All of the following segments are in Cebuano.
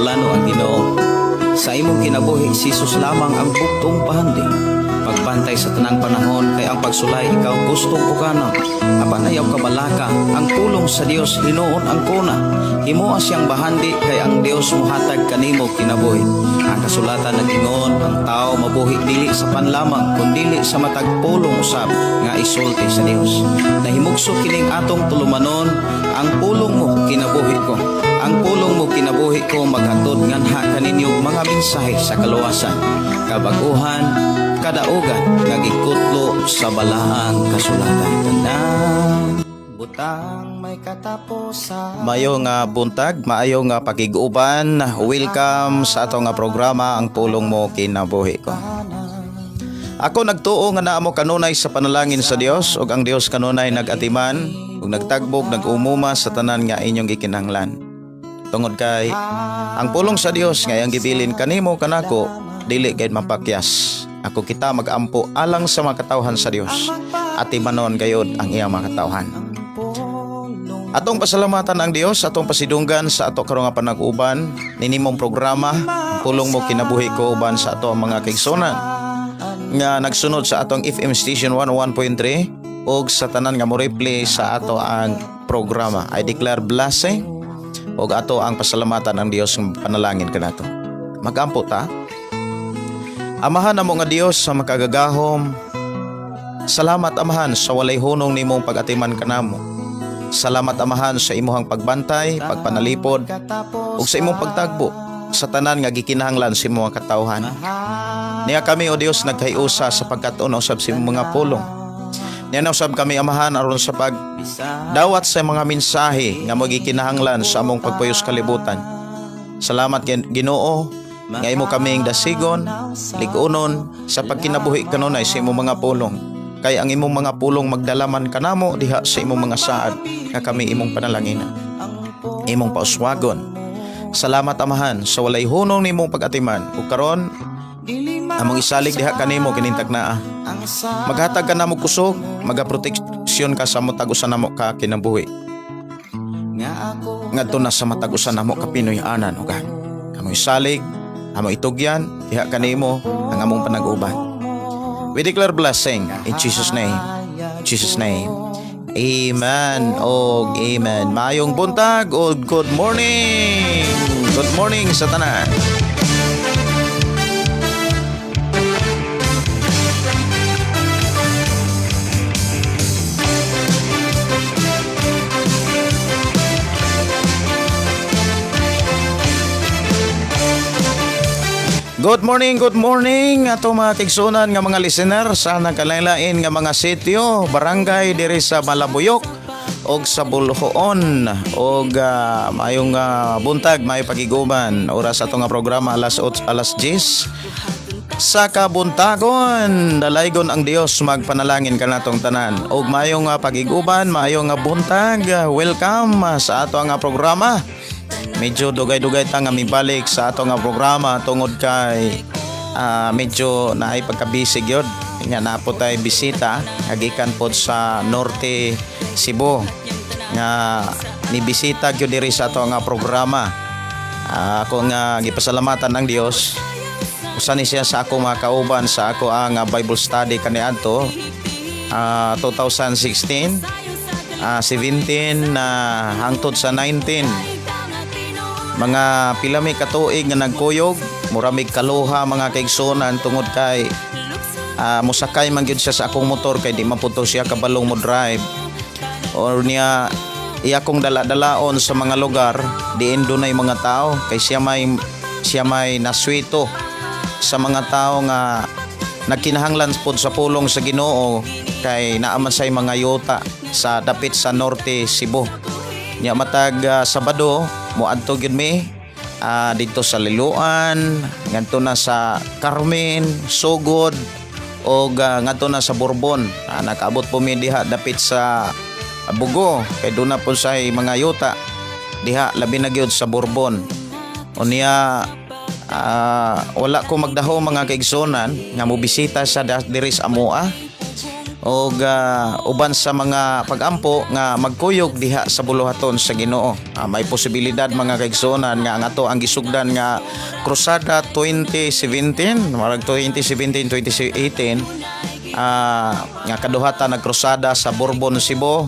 Plano ang Ginoo. Sa imong kinabuhi, si Jesus lamang ang bugtong pahandi. Pagbantay sa tanang panahon kay ang pagsulay ikaw gustong ukanon. Apan ayaw kabalaka, ang pulong sa Dios hinuon ang kuna. Himoa siyang bahandi kay ang Dios muhatag kanimo kinabuhi. Ang kasulatan nag-ingon, ang tao mabuhi dili sa pan lamang kundili sa matag pulong usab nga isulti sa Dios. Nahimugso kining atong tulumanon, ang pulong mo kinabuhi ko. Ang pulong mo kinabuhi ko maghatod nganha kaninyo mga mensahe sa kaluwasan, kabaguhan, kadaugan nga gikutlo sa balaang kasulatan. Tanang Butang may katapusan. Maayo nga buntag, maayo nga pakig-uban. Welcome sa ato nga programa, Ang Pulong Mo Kinabuhi Ko. Ako nagtuo nga naa mo kanunay sa panalangin sa Dios ug ang Dios kanunay nag-atiman ug nagtagbog, nag-umuma sa tanan nga inyong gikinahanglan. Tungod kay ang pulong sa Dios nga iyang gibilin kanimo kanako dili gayud mapakyas. Ako kita magampo alang sa mga katawhan sa Dios. Atimanon gayud ang iyang mga katawhan. Atong pasalamatan ang Dios, atong pasidunggan sa ato karon nga panag-uban ninimong programa, Ang Pulong Mo Kinabuhi Ko, uban sa ato ang mga kaigsunan nga nagsunod sa atong FM station 101.3 ug sa tanan nga mo replay sa ato ang programa. I declare blessing ug ato ang pasalamatan ang Dios nga panalangin kanato. Magampo ta. Amahan namo nga Dios sa makagagahom, salamat, Amahan, sa walay hunong nimong pag-atiman kanamo. Salamat, Amahan, sa imuhang pagbantay, pagpanalipod ug sa imong pagtagbo sa tanan nga gikinahanglan sa imong mga katawhan. Niya kami, o Dios, nagkayusa sa pagkatuon usab sa imong mga pulong. Niya na usab kami, Amahan, aron sa pag dawat sa mga mensahe nga magikinahanglan sa among pagpuyos kalibutan. Salamat, Ginoo, nga imo kaming dasigon, ligunon sa pagkinabuhi kanunay sa imong mga pulong. Kay ang imong mga pulong magdalaman kanamo diha sa imong mga saad nga kami imong panalanginan, imong pauswagon. Salamat, Amahan, sa walay hunong nimong pag-atiman. Ug karon among isalig diha kanimo kining tagnaa. Maghatag ka namo kusog, magaproteksyon ka sa matag usa namo ka kinabuhi. Ngadto na sa matag usa namo ka Pinoy-anan, o God. Among isalig, among itugyan diha kanimo ang among panag-uban. We declare blessing in Jesus' name. Jesus' name. Amen og amen. Maayong buntag og good morning. Good morning sa tanan. Good morning, good morning ato mga kaigsunan nga mga listener sa nagkalain nga mga sitio, barangay diri sa Malabuyok og sa Boljoon og maayong buntag, maayo pagiguban. Oras ato nga programa alas 8, alas 10 sa kabuntagon. Dalaygon ang Dios magpanalangin kanatong tanan og maayong pagiguban, maayong buntag. Welcome sa ato nga programa. Medyo dugay-dugay ta nga mibalik sa ato nga programa tungod kay medyo naay pagkabisi gyud nga naa po tay bisita nga gikan pod sa Norte Cebu nga nibisita gyud diri sa ato nga programa. Ako nga gipasalamatan ang Dios, usa ni siya sa akong mga kauban sa ako ang Bible study kaniadto 2016, 17 na hangtod sa 19. Mga pila mi katuig nga nagkuyog, muramig kaluha, mga kaigsunan, tungod kay mosakay man gyud siya sa akong motor kay di man pud to siya kabalong mo drive or niya iya kong dala-dalaon sa mga lugar diin dunay mga tao kay siya may naswito sa mga tao nga nagkinahanglan pod sa pulong sa Ginoo kay naa man say mga yuta sa dapit sa Norte Cebu. Nya matag Sabado moadto gyud mi didto sa Liloan, ngadto na sa Carmen, Sogod og ngadto na sa Borbon. Nakaabot po mi diha dapit sa Bugo kay doon na po say mga yuta diha, labi na gyud sa Borbon. Unya wala ko magdaho, mga kaigsunan, nga mobisita sa diri sa amoa. Og uban sa mga pagampo nga magkuyog diha sa buluhaton sa Ginoo. May posibilidad, mga kaigsuonan, nga ang ato ang gisugdan nga Krusada 2017, marag 2017 2018, nga kaduhata nagkrusada sa Borbon, Cebu,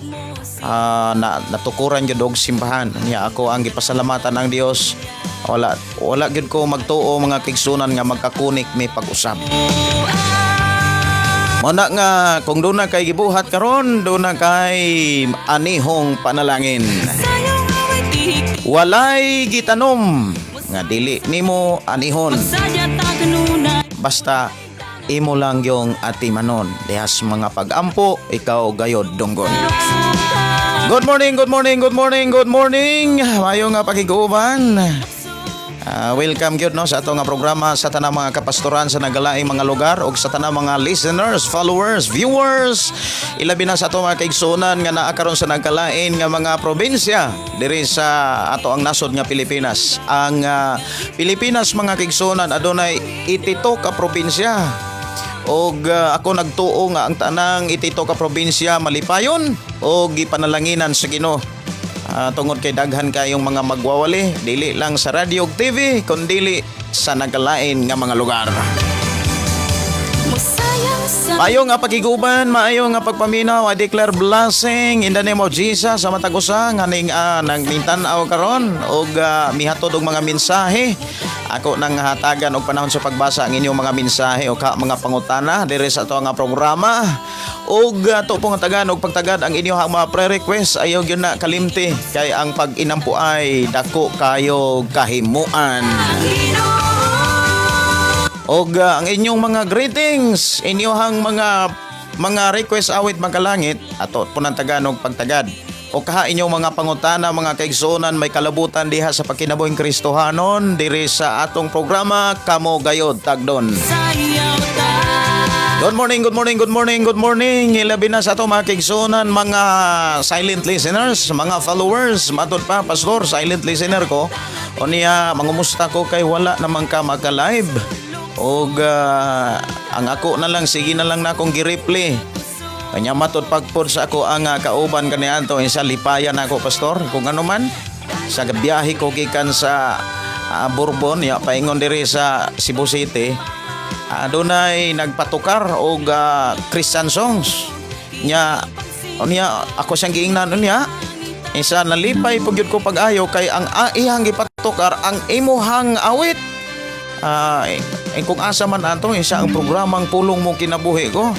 na natukuran gyud og simbahan niya. Ako ang gipasalamatan ang Dios. Wala wala gyud ko magtuo, mga kaigsuonan, nga magkakunik may pag-usab. Mao na nga kung duna kay gibuhat karon, duna kay anihong panalangin. Walay gitanom nga dili nimo anihon. Basta imo lang yung atimanon. Dihas mga pagampo, ikaw gayod dunggon. Good morning, good morning, good morning, good morning. Mayo nga pakiguban. Welcome gyud, no, sa ato nga programa sa tanang mga kapastoran sa nagalaing mga lugar ug sa tanang mga listeners, followers, viewers. Ilabi na sa ato mga kaigsuonan nga naa karon sa nagkalain nga mga probinsya diri sa ato ang nasod nga Pilipinas. Ang Pilipinas, mga kaigsuonan, adunay 82 ka probinsya. Og ako nagtuo nga ang tanang 82 ka probinsya malipayon og gipanalanginan sa Ginoo. Tungod kay daghan kayong mga magwawali dili lang sa radyo ug TV kundili sa nagkalain nga mga lugar. Maayo nga pakiguban, maayo nga pagpaminaw. I declare blessing in the name of Jesus sa matag usa nga ning nang tan-aw karon og mihatod og mga mensahe. Ako nang hatagan og panahon sa pagbasa ang inyong mga mensahe o ka mga pangutana diri sa ato nga programa. Og ato pong hatagan og pagtagad ang inyong mga pre-request. Ayaw gyud na kalimti kay ang pag-inampo ay dako kayo kahimuan. Og ang inyong mga greetings, inyong mga request awit makalangit, ato punang tagan og pagtagad. O kaha inyong mga pangutana, mga kaigsuonan, may kalabutan diha sa pagkinabuhing Kristohanon diri sa atong programa, kamo gayod tagdon. Good morning, good morning, good morning, good morning. Ilabi na sa ato mga kaigsuonan, mga silent listeners, mga followers. Matod pa, Pastor, silent listener ko. O niya, mangumusta ko kay wala naman ka maka-live. Og ang ako na lang, sige na lang na akong gi-reply. Kanya matod pagpod sa ako ang kauban kaniadto sa lipayan ako, Pastor, kung ano man sa biyahe ko gikan sa Borbon ya paingon diri sa Cebu City, adunay nagpatukar og Christian songs nya. Unya ako siyang giingnan, unya isa nalipay pud gyud ko pag-ayo kay ang iyang gipatukar ang imuhang awit. Eh, kung asa man ato isa ang programang Pulong Mo Kinabuhi Ko.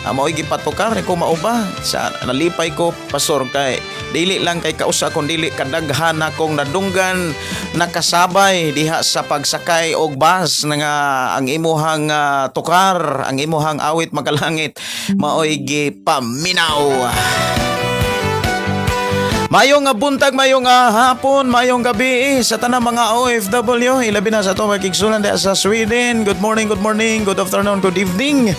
Mao'y gipatukar ko mao ba sa nalipay ko, Pastor, kay dili lang kay kausa kun dili kadaghan akong nadunggan nakasabay diha sa pagsakay og bus na nga ang imuhang tukar, ang imuhang awit makalangit, maoy gipaminaw. Mayong nga buntag, mayong nga hapon, mayong gabi sa tanang mga OFW, ilabi na sa ato mga kaigsuonan diha sa Sweden. Good morning, good morning, good afternoon, good evening.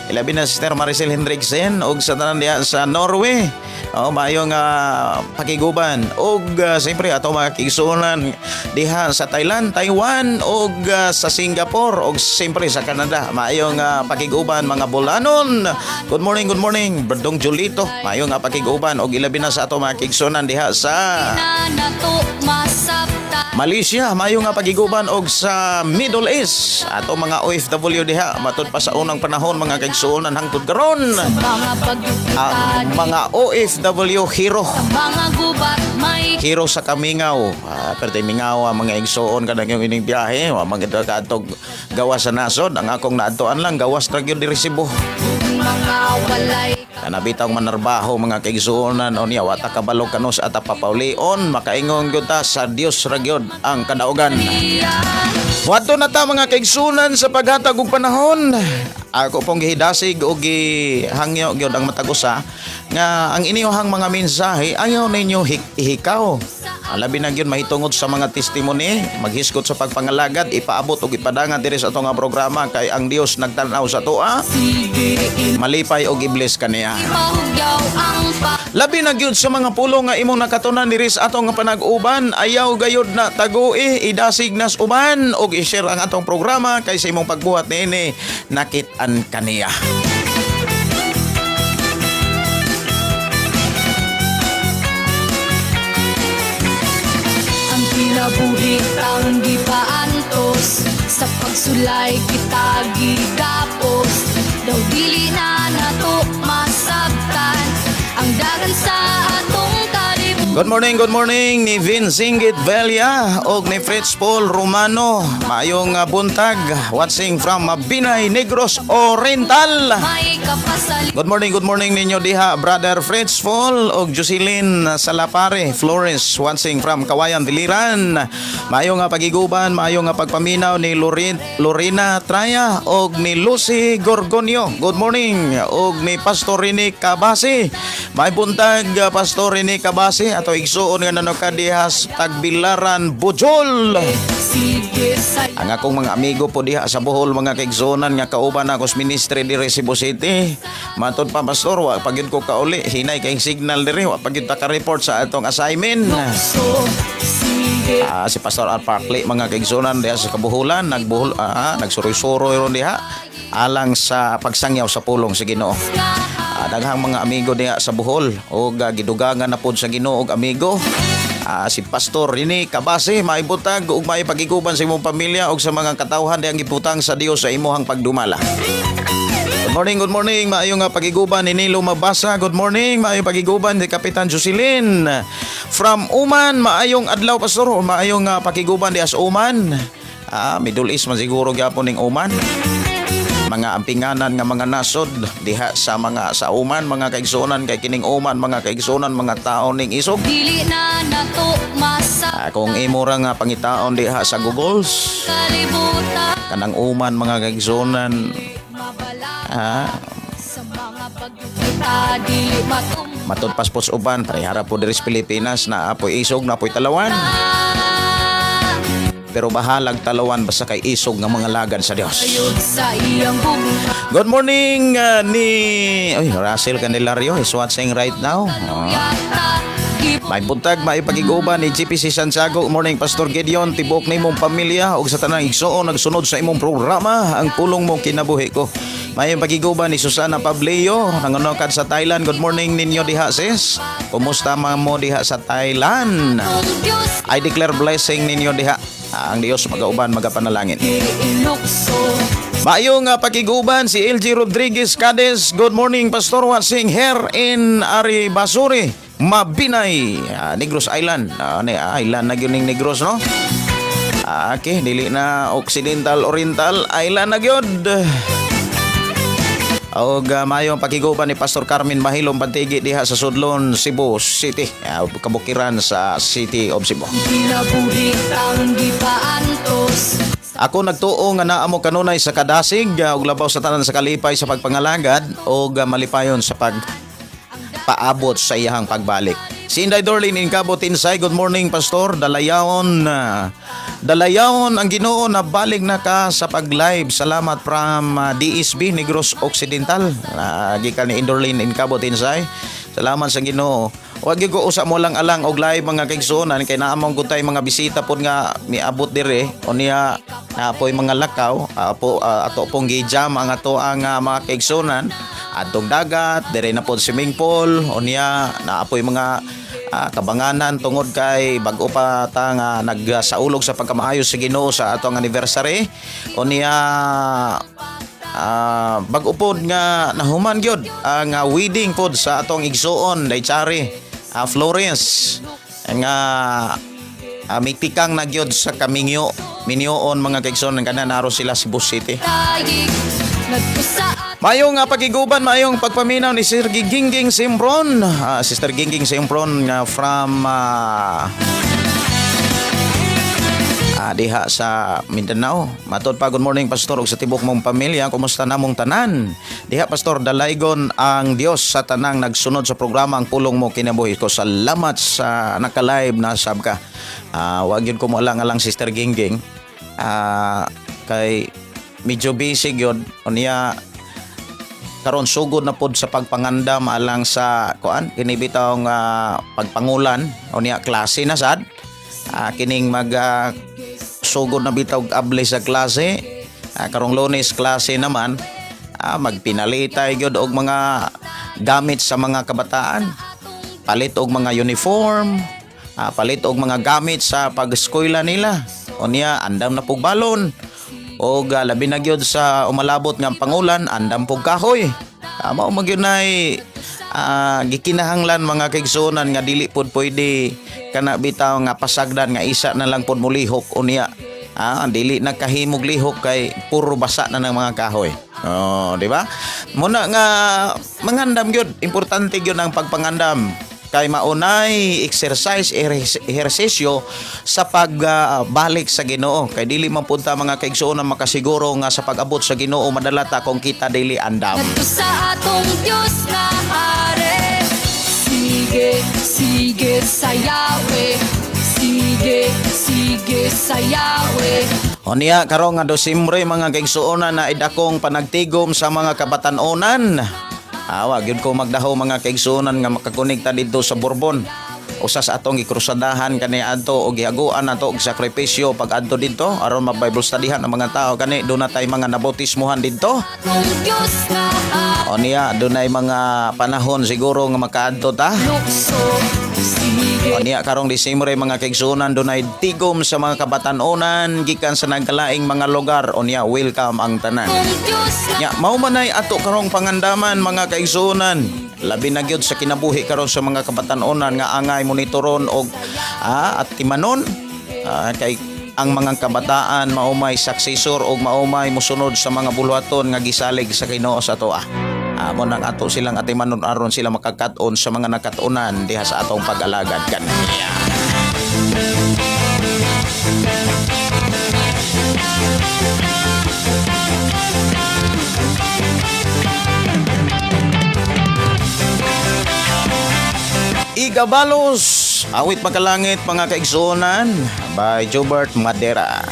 Ilabi na Sister Maricel Hendrickson ug sa tanan diha sa Norway. Oh, mayong pakiguban. Ug siyempre ato mga kaigsuonan diha sa Thailand, Taiwan ug sa Singapore ug siyempre sa Canada. Maayong pakiguban, mga Bolanon. Good morning, good morning. Berdong Julito. Maayong pakiguban ug ilabi na sa ato mga kaigsuonan diha sa Malaysia, mayo nga pagiguban og sa Middle East. Ato mga OFW diha, matud pa sa unang panahon, mga kaigsuonan, hangtod karon. Ang mga OFW hero. Mga gubat may Hero sa kamingaw. Pero mingaw ang mga igsuon kanang yung ining biyahe, wa man gid kaadtog gawas sa nasod. Ang akong naadtoan lang gawas ra gyud diri Cebu. Mga walay Kana bitawng manarbaho, mga kaigsuonan, o niya wa ta kabalo kanus at papaulion, makaingon gyud ta sa Dios ra gyud ang kadaugan. Wadto na ta, mga kaigsuonan, sa paghatag og panahon. Ako pong gihidasig og gihangyo gyud ang matag usa nga ang inyong mga mensahe ayaw ninyo ihikaw. Labi na gyud mahitungod sa mga testimony, maghisgot sa pagpangalagad, ipaabot og ipadangan diri sa atong nga programa kay ang Dios nagtan-aw sa atoa. Malipay og i-bless kaniya. Pahugyaw ang pa Labi na gyud sa mga pulong nga imong nakatunan diri sa atong nga panag-uban, ayaw gayud na tagui, idasig nas uban og i-share ang atong programa kay sa imong pagbuhat niini nakit-an kaniya. Kinabuhi tang gipaantos, sa pagsulay kita gigapos. Daw dili na nato masabtan ang dagan sa atong kalibutan. Good morning ni Vince Singit Velia og ni Fritz Paul Romano. Maayong buntag, watching from Mabinay, Negros Oriental. May kapasali Good morning ninyo diha, Brother Fritz Paul og Jocelyn Salapare Flores, watching from Kawayan, Biliran. Maayong nga pagiguban, maayong nga pagpaminaw ni Lorena Traya og ni Lucy Gorgonio. Good morning og ni Pastor Rene Cabasi. May buntag, Pastor Rene Cabasi, ato igsuon nga nanoka diha sa Tagbilaran, Bujol. Sige sa Ang akong mga amigo po diha sa Bohol, mga kaigsuonan nga kauban ako sa ministry diri Cebu City. Matod pa, Pastor, wa pa gyud ko kauli. Hinay kay signal diri, wa pa gyud ta ka-report sa atong assignment. So sige. Si Pastor Al Parkley, mga kaigsuonan, diha sa Kabuhulan, nagbuhol, nagsuroy-suroy ron diha alang sa pagsangyaw sa pulong sa Ginoo. Daghang mga amigo diha sa Bohol ug gidugangan na pod sa Ginoo og amigo. Si Pastor Rene Cabase, maibutag ug maipagiguban sa imong pamilya ug sa mga katawhan dihang gibutang sa Dios sa imuhang pagdumala. Good morning, good morning. Maayo nga pagiguban ni Nilo Mabasa. Good morning. Maayo pagiguban ni Kapitan Jocelyn. From Oman, maayong adlaw, Pastor. Maayong pakiguban di as Oman. Middle East man siguro gyapon ning Oman. Mga ampinganan nga mga nasod diha sa mga sa Oman, mga kaigsuonan, kay kining Oman, mga kaigsuonan, mga tao ning isog. Dili na nato masa Kung imo ra nga pangitaon diha sa Google kalibutan kanang Oman, mga kaigsuonan, Mabala sa mga bagyo kita dili matum Matod pas po sa uban, parehara po diri sa Pilipinas na apoy isog na apoy talawan. Pero bahalag talawan basta kay isog nga mga lagad sa Dios. Ayod sa iyang gugma. Good morning ni, oy, Russell Candelario is watching right now. Yata May buntag, may pagiguban ni GPC Santiago. Morning, Pastor Gideon, tibok ni imong pamilya ug sa tanang igsoon nagsunod sa imong programa, Ang Pulong Mo Kinabuhi Ko. May pagiguban ni Susana Pableo, nangunokad sa Thailand. Good morning ninyo diha, sis. Kumusta man mo diha sa Thailand? Ang Diyos I declare blessing ninyo diha. Ang Dios magauban, magapanalangin. Giinukso. Maayong pakiguban si LG Rodriguez Cades. Good morning, Pastor, watching here in Ari Basuri, Mabinay, Negros Island. Ni island na gyud ning Negros, no? Okay, dili na Occidental, Oriental, island na gyud. Og maayong pakiguban ni Pastor Carmen Mahilom Pantigi diha sa Sudlon, Cebu City. Kabukiran sa City of Cebu. Kinabuhi ang gipaantos. Ako nagtuo nga naa mo kanunay sa kadasig ug labaw sa tanan sa kalipay sa pagpangalagad ug malipayon sa pag paabot sa iyahang pagbalik. Si Inday Dorlin Incabo Tinsay, good morning, Pastor. Dalayawon, dalayawon ang Ginoo na balik na ka sa pag-live. Salamat from DSB Negros Occidental. Gikan ni Indorlin Incabo Tinsay. Salamat sa Ginoo. Wag gyud ko usa mo lang alang og live, mga kaigsuonan, kay naa man gud tay mga bisita pod nga miabot dire unya naa poy mga lakaw po, ato pong gijam ang ato ang mga kaigsuonan adtong dagat dire na pod swimming pool unya naa poy mga kabanganan tungod kay bag-o pa ta nga nagsaulog sa pagkamaayo sa Ginoo sa atong anniversary unya bag-o pod nga nahuman gyud ang wedding pod sa atong igsuon Daychari Flores nga mitikang na gyud sa kamingyo minyoon, mga kaigsoon, kana naro sila Cebu City. Tayig nagpusa at Maayong nga pagiguban, maayong pagpaminaw ni Sir Gingging Simpron. Sister Gingging Simpron nga from diha sa Mindanao. Matod pa, good morning, Pastor, ug sa tibok mong pamilya. Kumusta namong tanan? Diha, Pastor, dalaygon ang Dios sa tanang nagsunod sa programa Ang Pulong Mo Kinabuhi Ko. Salamat sa naka-live na sab ka. Wag yun ko mo alang-alang, Sister Gingging. Kay medyo busy gyud unya karon sugod na pod sa pagpangandam alang sa kuan kini bitawng pagpangulan unya klase na sad. Kining mag sugod na bitaw og abli sa klase. Karong Lunes klase naman. Magpinalitay gyud og mga gamit sa mga kabataan, palit og mga uniform. Palit og mga gamit sa pag-eskwela nila. Unya andam na pug balon. Og labi na gyud sa umalabot nga pangulan, andam pug kahoy. Mao man gyud nay gikinahanglan, mga kaigsuonan, nga dili pod pwede kana bitaw nga pasagdan nga isa na lang pod mulihok, unya dili na kahimog lihok kay puro basa na ng mga kahoy. Oh, di ba? Muna nga mangandam gyud, importante gyud ang pagpangandam kay maunay exercise, ehersisyo sa pagbalik sa Ginoo, kay dili man pud ta, mga kaigsuonan, makasiguro nga sa pag-abot sa Ginoo madala ta kung kita dili andam. Ngadto sa atong Dios nga are. Sige, sige, sayawe. Sige, sige, sayawe. Unya karon nga Desyembre, mga kaigsuonan, na idakong panagtigom sa mga kabatan-onan. Awa gyud ko magdaho, mga kaigsuonan, nga makakonekta didto sa Borbon. Usa sa atong gikrusadahan kani adto og gihaguan nato og sakripisyo pag adto didto aron ma-Bible studyhan ang mga tao kani. Doon na tay mga nabautismohan didto. Atong Dios nga Unya dunay mga panahon siguro nga makaadto ta. Lukso. Sige. Unya karong Disyembre, mga kaigsuonan, dunay tigom sa mga kabatan-onan gikan sa nagkalaing mga lugar. Unya welcome ang tanan. Atong Dios nga Nya mao man ay ato karong pangandaman, mga kaigsuonan. Labi na gyud sa kinabuhi karon sa mga kabatan-onan nga angay monitoron og at timanon kay ang mga kabataan mao may successor og mao may mosunod sa mga buluhaton nga gisalig sa Ginoo sa atoa. Amo nang ato silang atimanon aron sila makakat-on sa mga nakat-onan diha sa atong pag-alagad kaniya. Igabalos, Awit Makalangit, mga kaigsuonan, by Jobert Madera.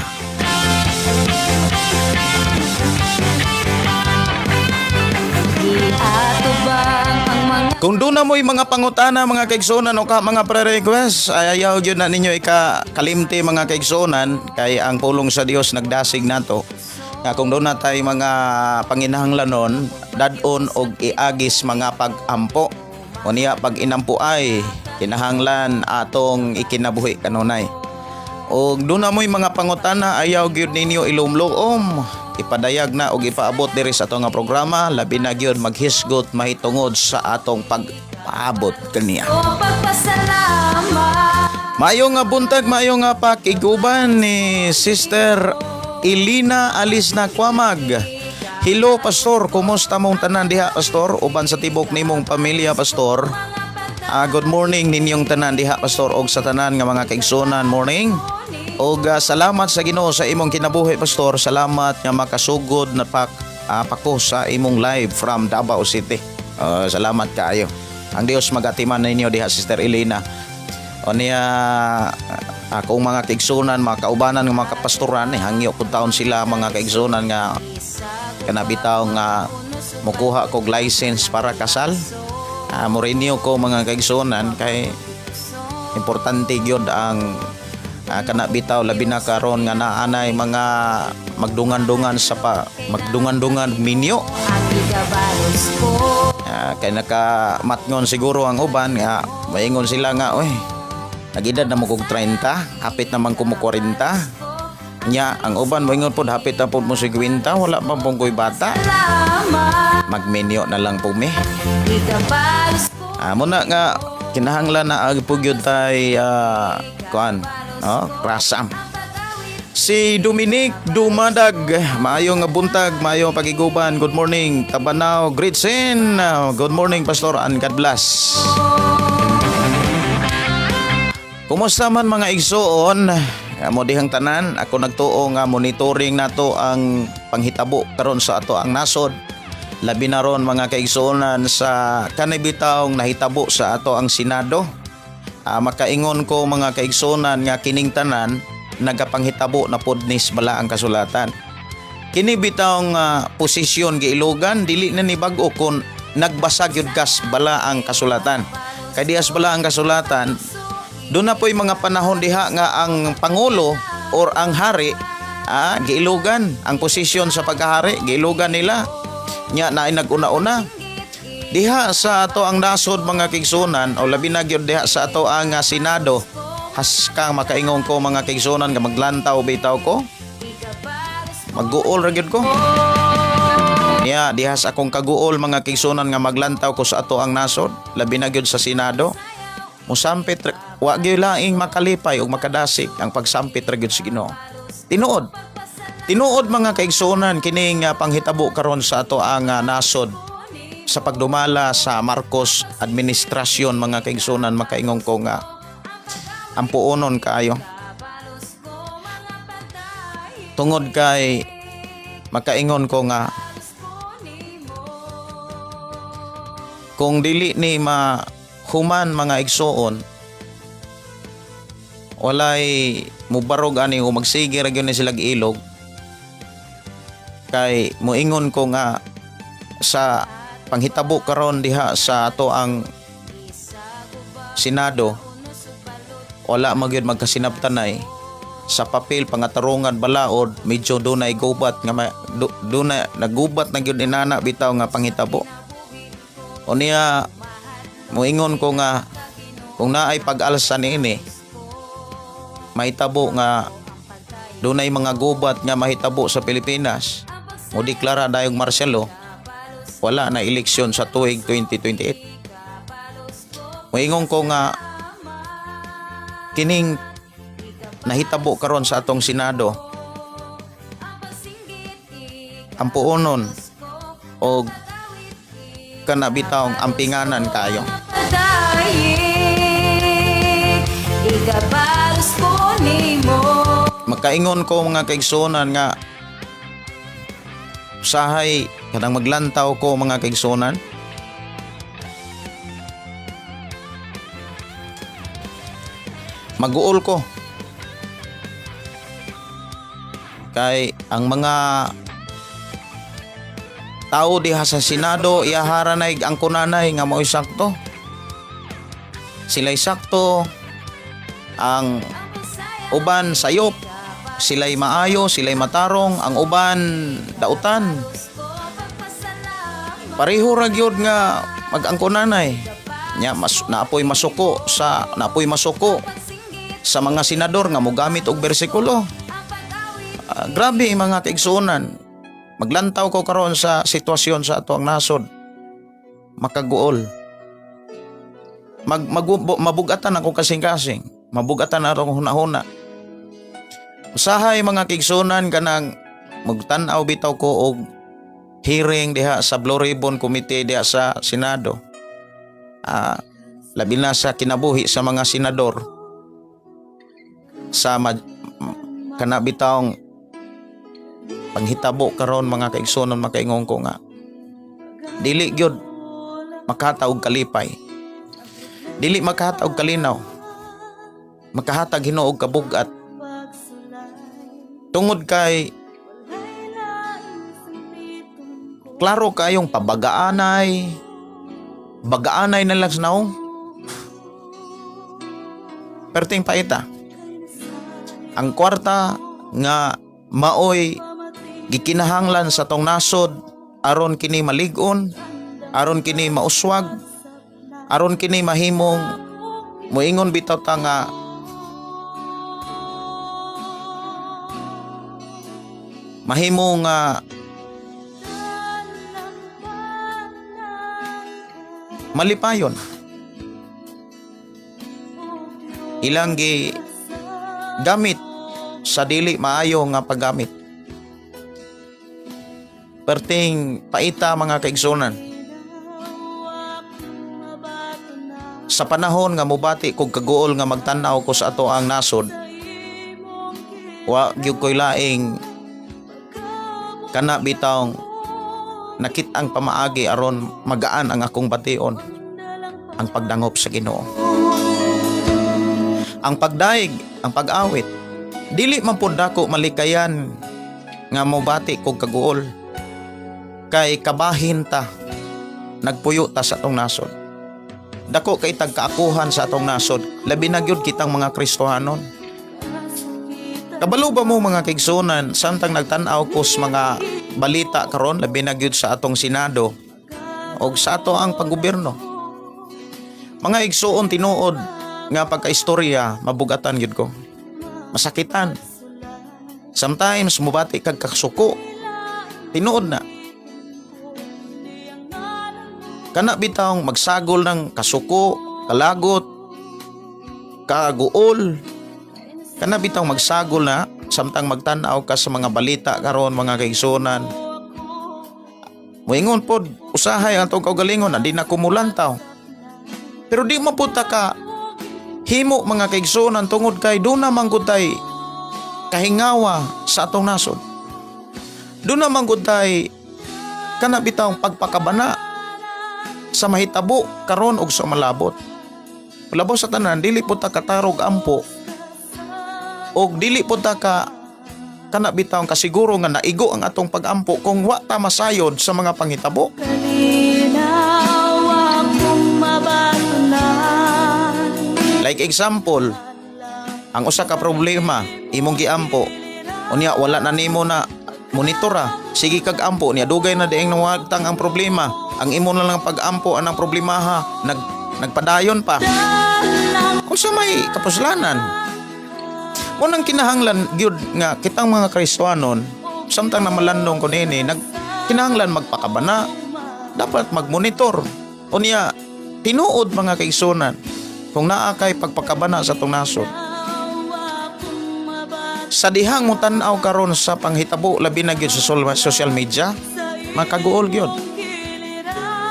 Giatubang ang mga Kung doon na mo'y mga pangutana, mga kaigsuonan, o ka mga pre-request, ay ayaw yun na ninyo ika kalimti, mga kaigsuonan, kay ang pulong sa Dios nagdasig nato nga kung doon na tayo mga panginahanglanon, dadon og iagis mga pag-ampo. Unya pag inampo ay kinahanglan atong ikinabuhi kanunay. Og doon na mo'y mga pangutana, ayaw gyud ninyo ilumloom. Ipadayag na og ipaabot diri sa atong nga programa, labi na gyud maghisgot mahitungod sa atong pagpaabot kaniya. O pagpasalamat. Maayo nga buntag, maayo nga pakiguban ni Sister Elina Alis na Kwamag. Hello, Pastor, kumusta mong tanan diha, Pastor? Uban sa tibok nimong pamilya, Pastor. Good morning ninyong tanan diha, Pastor, og sa tanan nga mga kaigsuonan, morning. Og salamat sa Ginoo sa imong kinabuhi, Pastor. Salamat nga makasugod na pako sa imong live from Davao City. Salamat kaayo. Ang Dios magatiman ninyo diha, Sister Elena. O niya akong mga kaigsunan, mga kaubanan nga mga kapastoran, eh, hangyo kung taon sila, mga kaigsunan, nga kana bitaw nga mukuha kog license para kasal. Mo-renew ko, mga kaigsunan, kay importante gyud ang kana bitaw, labi na karon nga naanay mga magdungan-dungan sa pa magdungan-dungan minyo. Ang ko. Kay nakamatngon siguro ang uban nga maingon sila nga, "Oy, nagedad na mo kog 30, hapit naman ko mo 40." Nya ang uban moingon pod, "Hapit na pod mo 50, wala pa pong koy bata." Salamat. Magminyo na lang po mi. Igabalos ko. Muna nga kinahanglan na ag pud gyud tay kuan, no, rasam. Si Dominic Dumadag, maayo nga buntag, maayo pagiguban. Good morning, Tabanao, Gritsin. Good morning, Pastor, and God bless. Kumusta man, mga igsuon? Mo dihang tanan, ako nagtuo nga monitoring nato ang panghitabo karon sa ato ang nasod. Labi na ron, mga kaigsuonan, sa kanibitawng nahitabo sa ato ang Senado. Makaingon ko, mga kaigsuonan, nga kining tanan nagapanghitabo na pod nis balaang kasulatan. Kini bitawng posisyon giilugan, dili na ni bag-o kon nagbasa gyud kas balaang kasulatan. Kay dihas balaang kasulatan, doon na po'y mga panahon diha nga ang pangulo or ang hari giilugan ang posisyon sa pagkahari, giilugan nila. Nya na ay nag-una-una. Diha sa ato ang nasod, mga kaigsuonan, o labi na gyud diha sa ato ang Senado. Haskang makaingon ko, mga kaigsuonan, nga maglantaw bitaw ko. Magguol ra gyud ko. Niya dihas akong kaguol, mga kaigsuonan, nga maglantaw ko sa ato ang nasod, labi na gyud sa Senado. Musampit wa gyud laing makalipay ug makadasig ang pagsampit ra gyud sa Ginoo. Tinuod. Tinuod, mga kaigsuonan, kining panghitabo karon sa ato ang nasod sa pagdumala sa Marcos administrasyon, mga kaigsuonan, makaingon ko nga ampuonon kaayo. Tungod kay makaingon ko nga kung dili ni mahuman, mga igsuon, walay mubarog ani o magsige ra gyud ni silag ilog, kay moingon ko nga sa panghitabo karon diha sa ato ang Senado, wala magyud magkasinabtanay sa papel, pangatarungan, balaod. Medyo dunay gubat nga dunay nagubat na gyud inana bitaw nga panghitabo. O niya moingon ko nga kung naay pag-alsa niini, mahitabo nga dunay mga gubat nga mahitabo sa Pilipinas, mo deklara dayong martial law, wala na eleksyon sa tuig 2028. Moingon ko nga kining nahitabo karon sa atong Senado, ampuonon og kana bitawng ampinganan kayo. Padayon, Igabalos ko nimo. Makaingon ko, mga kaigsuonan, nga usahay kanang maglantaw ko, mga kaigsuonan, maguol ko kay ang mga tao diha sa Senado, iyahara nay ang kunanay nga mao'y sakto, sila'y sakto, ang uban sayop, sila'y maayo, sila'y matarong, ang uban dautan. Pareho ra gyud nga mag-angkunanay nya mas naapoy masuko sa mga senador nga mogamit og bersikulo. Ah, grabe, mga kaigsuonan, maglantaw ko karon sa sitwasyon sa ato ang nasod, makaguol, mabugatan ako kasing-kasing, mabugatan ako hunahuna. Usahay, mga kaigsuonan, kanang magtan-aw bitaw ko og hearing diha sa Blue Ribbon Committee diha sa Senado. Ah, labi na sa kinabuhi sa mga senador sa kana bitawng panghitabo karon, mga kaigsuonan, makaingon ko nga dili gyud makatag og kalipay, dili makahatag og kalinaw, makahatag hinuog kabugat, tungod kay klaro kayong pabagaanay, bagaanay na lang sa naong. Perting paita ang kwarta nga maoy gikinahanglan sa tong nasod aron kini malig-on, aron kini mauswag, aron kini mahimong moingon bitaw ta nga mahimong malipayon, ilang gi gamit sa dili maayo nga paggamit. Perting paita, mga kaigsunan, sa panahon nga mubati kog kaguol nga magtan-aw ko sa ato ang nasod, wa gyud ko'y laing kana bitawng nakit-ang pamaagi aron magaan ang akong bation: ang pagdangop sa Ginoo, ang pagdaig, ang pag-awit. Dili man pud dako malikayan nga mobati kog kaguol kay kabahin ta nagpuyo ta sa atong nasod. Dako kay tagkaakuhan sa atong nasod, labi na gyud kitang mga Kristohanon. Kabalo ba mo, mga kaigsuonan, samtang nagtan-aw ko sa mga balita karon, labi na gyud sa atong Senado og sa ato ang panggobyerno, mga igsuon, tinuod Nga pagkaistorya, mabugatan gyud ko. Masakitan. Sometimes mubati kag kasuko. Tinuod na. Kana bitawng magsagol ng kasuko, kalagot, kaguol. Kana bitawng magsagol na samtang magtan-aw ka sa mga balita karon, mga kaigsuonan. Moingon pod usahay ang atong kaugalingon na di na kumulantaw. Pero di mo pud ta ka himo, mga kaigsuonan, tungod kay duna man gud tay kahingawa sa atong nasod. Duna man gud tay kana bitawng pagpakabana sa mahitabo karon og sa malabot. Labaw sa tanan, dili po ta katarog ampo og dili po ta ka kana bitawng kasiguro nga naigo ang atong pagampo kung wa ta masayod sa mga panghitabo. Kalinaw akong mabatunan. Like example, ang usa ka problema imong giampo. Unya wala na nimo na monitor. Sige kag ampo niya, dugay na dieng nawagtang ang problema. Ang imo na lang pag-ampo anang problemaha nagpadayon pa. Unsa may kapuslanan? Unang kinahanglan gyud nga kitang mga Kristohanon samtang namalandong ko nini, nag kinahanglan magpakabana, dapat magmonitor. Unya tinuod, mga kaigsuonan, kung naa kay pagpakabana sa atong nasod sa dihang mo tan-aw karon sa panghitabo, labi na gyud sa social media, makaguol gyud.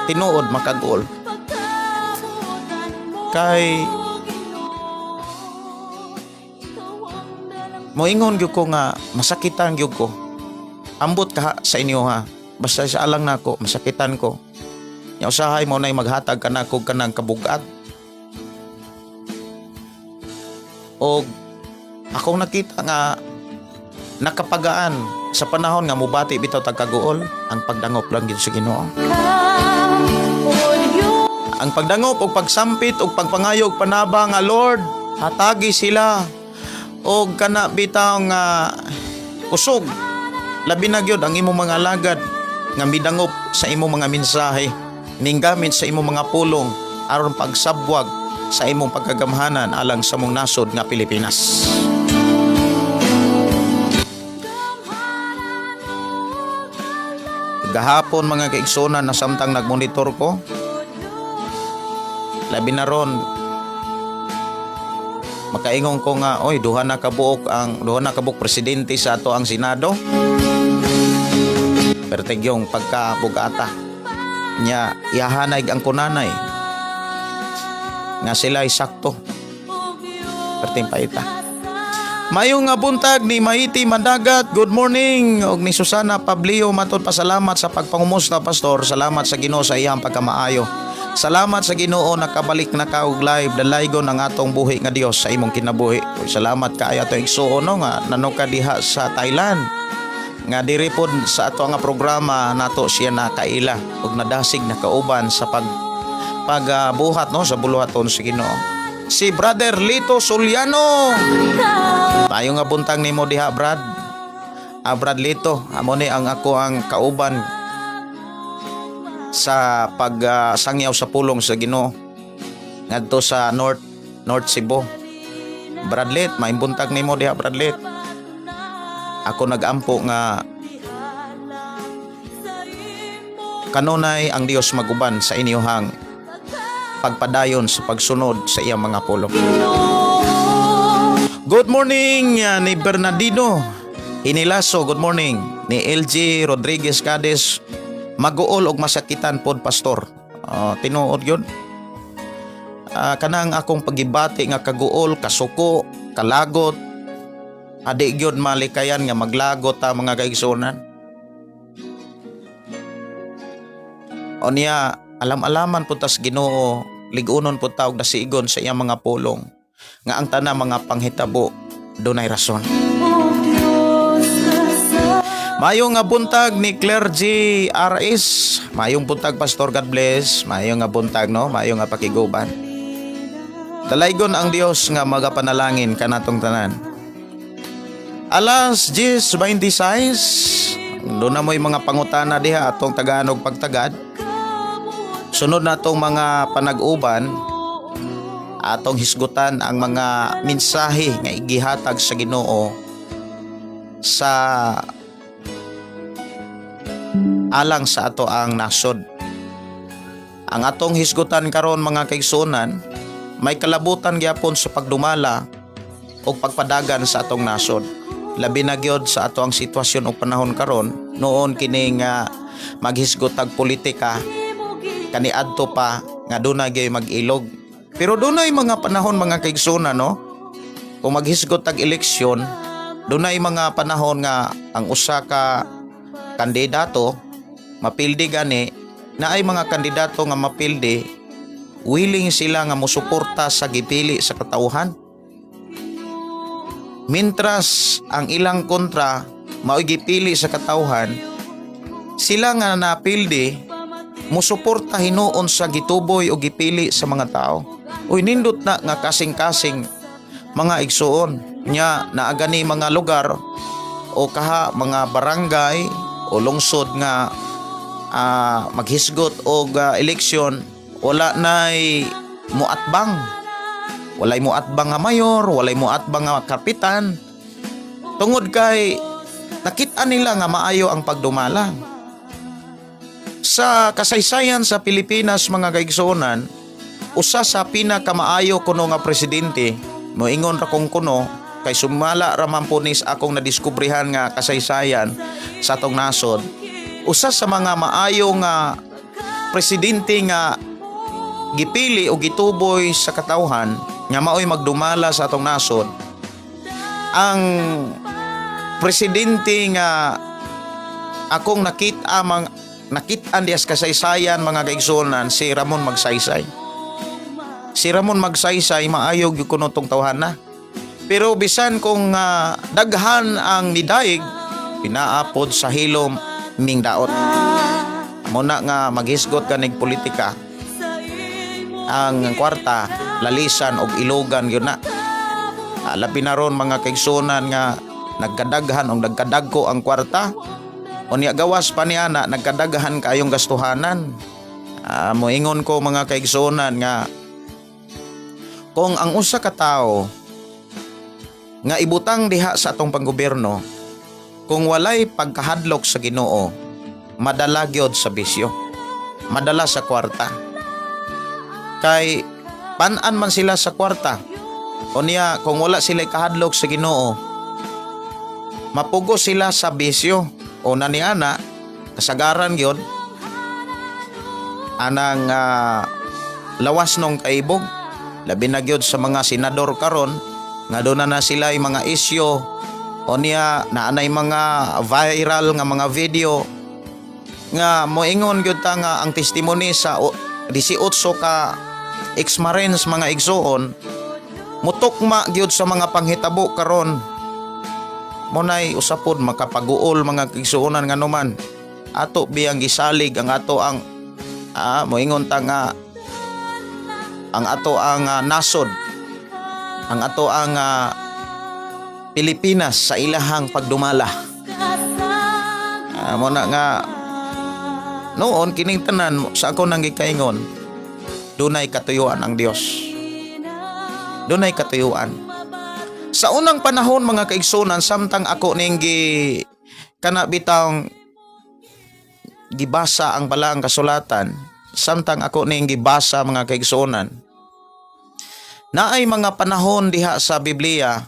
Tinuod, makaguol kay moingon gyud ko nga masakitan gyud ko. Ambot ka sa inyo ha, basta sa alang nako, masakitan ko. Nya usahay mo nay maghatag kanako kanang kabugat og akong nakita nga nakapagaan sa panahon nga mubati bitaw tag kaguol, ang pagdangop lang gyud sa Ginoo, ang pagdangop og pagsampit og pagpangayog panaba nga, "Lord, hatagi sila og kana bitaw nga kusog," labi na gyud ang imong mga alagad nga midangop sa imong mga mensahe, ninggamit sa imong mga pulong aron pagsabwag sa imong pagkagamhanan alang sa mong nasod nga Pilipinas. Gahapon, mga kaigsuonan, na samtang nagmonitor ko, labi na ron makaingon ko nga, oy, duha na kabuok presidente sa ato ang Senado. Pertegyong pagkabugata nya, ihahanay ang kunanay nga sila ay sakto perting paita. Maayong nga buntag ni Maiti Mandagat. Good morning. Og ni Susana Pablio, matod pasalamat sa pagpangumusta, Pastor. Salamat sa Ginoo sa iyang pagkamaayo. Salamat sa Ginoo, nakabalik na ka og live. Dalaygon ang atong buhi nga Dios sa imong kinabuhi. Uy, salamat kaayo ato igsuon no nga nano ka diha sa Thailand. Nga diri pod sa ato nga programa nato siya nakaila ug nadasig nakauban sa pag pagbuhat no sa buluhaton sa Ginoo. Si Brother Lito Soliano. Maayong nga buntag nimo diha, Brad. Ah, Brad Lito, amo ni ang ako ang kauban sa pagsangyaw sa pulong sa Ginoo ngadto sa North North Cebu. Bradlet, maayong buntag nimo diha, Bradlet. Ako nagampo nga kanunay ang Dios maguban sa inyuhang pagpadayon sa pagsunod sa iyang mga pulong. Good morning ni Bernardino Inilaso, good morning. Ni LG Rodriguez Cades, maguol og masakitan pod, Pastor. Ah, tinuod yun. Ah, kanang akong pagibati nga kaguol, kasuko, kalagot, adi gyud malikayan nga maglagot ta, mga kaigsuonan. O niya, alam-alaman po tas Ginoo, ligunon po ta og nasigon sa iyang mga pulong nga ang tanang mga panghitabo dunay rason. Maayong nga buntag ni Claire G. RS. Maayong buntag, Pastor, God bless. Maayong nga buntag no, maayong nga pakiguban. Dalaygon ang Dios nga magapanalangin kanatong tanan. Alas 10:26, duna mo'y mga pangutana diha atong taganog pagtagad. Sunod na atong mga panag-uban. Atong hisgutan ang mga mensahe nga igihatag sa Ginoo sa alang sa ato ang nasod. Ang atong hisgutan karon, mga kaigsuonan, may kalabutan gyapon sa pagdumala o pagpadagan sa atong nasod. Labi na gyud sa ato ang sitwasyon o panahon karon, noon kining maghisgot tag politika kaniadto pa nga dunay gyud mag-ilog. Pero dunay mga panahon, mga kaigsuonan, no? Kung maghisgot tag eleksyon, dunay mga panahon nga ang usa ka kandidato mapildi gani na ay mga kandidato nga mapildi, willing sila nga mosuporta sa gipili sa katawhan. Mintras ang ilang kontra mao'y gipili sa katawhan, sila nga napildi musuporta hinuon sa gituboy o gipili sa mga tao. Uy, nindot na nga kasing-kasing, mga igsuon, nya naagani mga lugar o kaha mga barangay o lungsod nga maghisgot og eleksyon, wala nay muatbang, walay muatbang nga mayor, walay muatbang nga kapitan, tungod kay nakita nila nga maayo ang pagdumala. Sa kasaysayan sa Pilipinas, mga kaigsuonan, usa sa pinakamaayo kuno nga presidente, moingon ra kong kuno kay sumala ra man po ni sa akong nadiskubrehan nga kasaysayan sa atong nasod, usa sa mga maayo nga presidente nga gipili o gituboy sa katawhan nga maoy magdumala sa atong nasod, ang presidente nga akong nakita mang nakit-an diya sa kasaysayan, mga kaigsuonan, si Ramon Magsaysay. Si Ramon Magsaysay, maayo gyud kuno tong tawhana. Pero bisan kung daghan ang nidaig, pinaapod sa hilom ming daot. Muna nga maghisgot kanig politika, ang kwarta lalisan og ilogan yun na. Labi na ron, mga kaigsuonan, nga nagkadaghan og nagkadagko ang kwarta. Unya gawas pa niya na nagkadaghan kayong gastuhanan. Moingon ko, mga kaigsuonan, nga kung ang usa ka tawo nga ibutang diha sa atong panggobyerno, kung walay pagkahadlok sa Ginoo, madala gyud sa bisyo, madala sa kwarta, kay pan-an man sila sa kwarta. Unya kung wala sila kahadlok sa Ginoo, mapugo sila sa bisyo o naniana kasagaran gyud anang lawas nung kaibog, labi na gyud sa mga senador karon nga doon na sila mga isyu o niya naanay mga viral nga mga video nga moingon gyud ta nga ang testimony sa 18 ka ex-marines, mga igsuon, mutukma gyud sa mga panghitabo karon. Munay usapod makapaguol, mga igsuonan, nga numan ato biyang gisalig ang ato ang moingon ta nga ang ato ang nasod, ang ato ang Pilipinas sa ilahang pagdumala. Mo na nga noon kining tanan sa ako nang gikaingon, dunay katuyuan ang Dios. Dunay katuyuan. Sa unang panahon, mga kaigsunan, samtang ako ning gi kana bitawng gibasa ang balaang kasulatan, samtang ako ning gibasa, mga kaigsuonan, naay mga panahon diha sa Biblia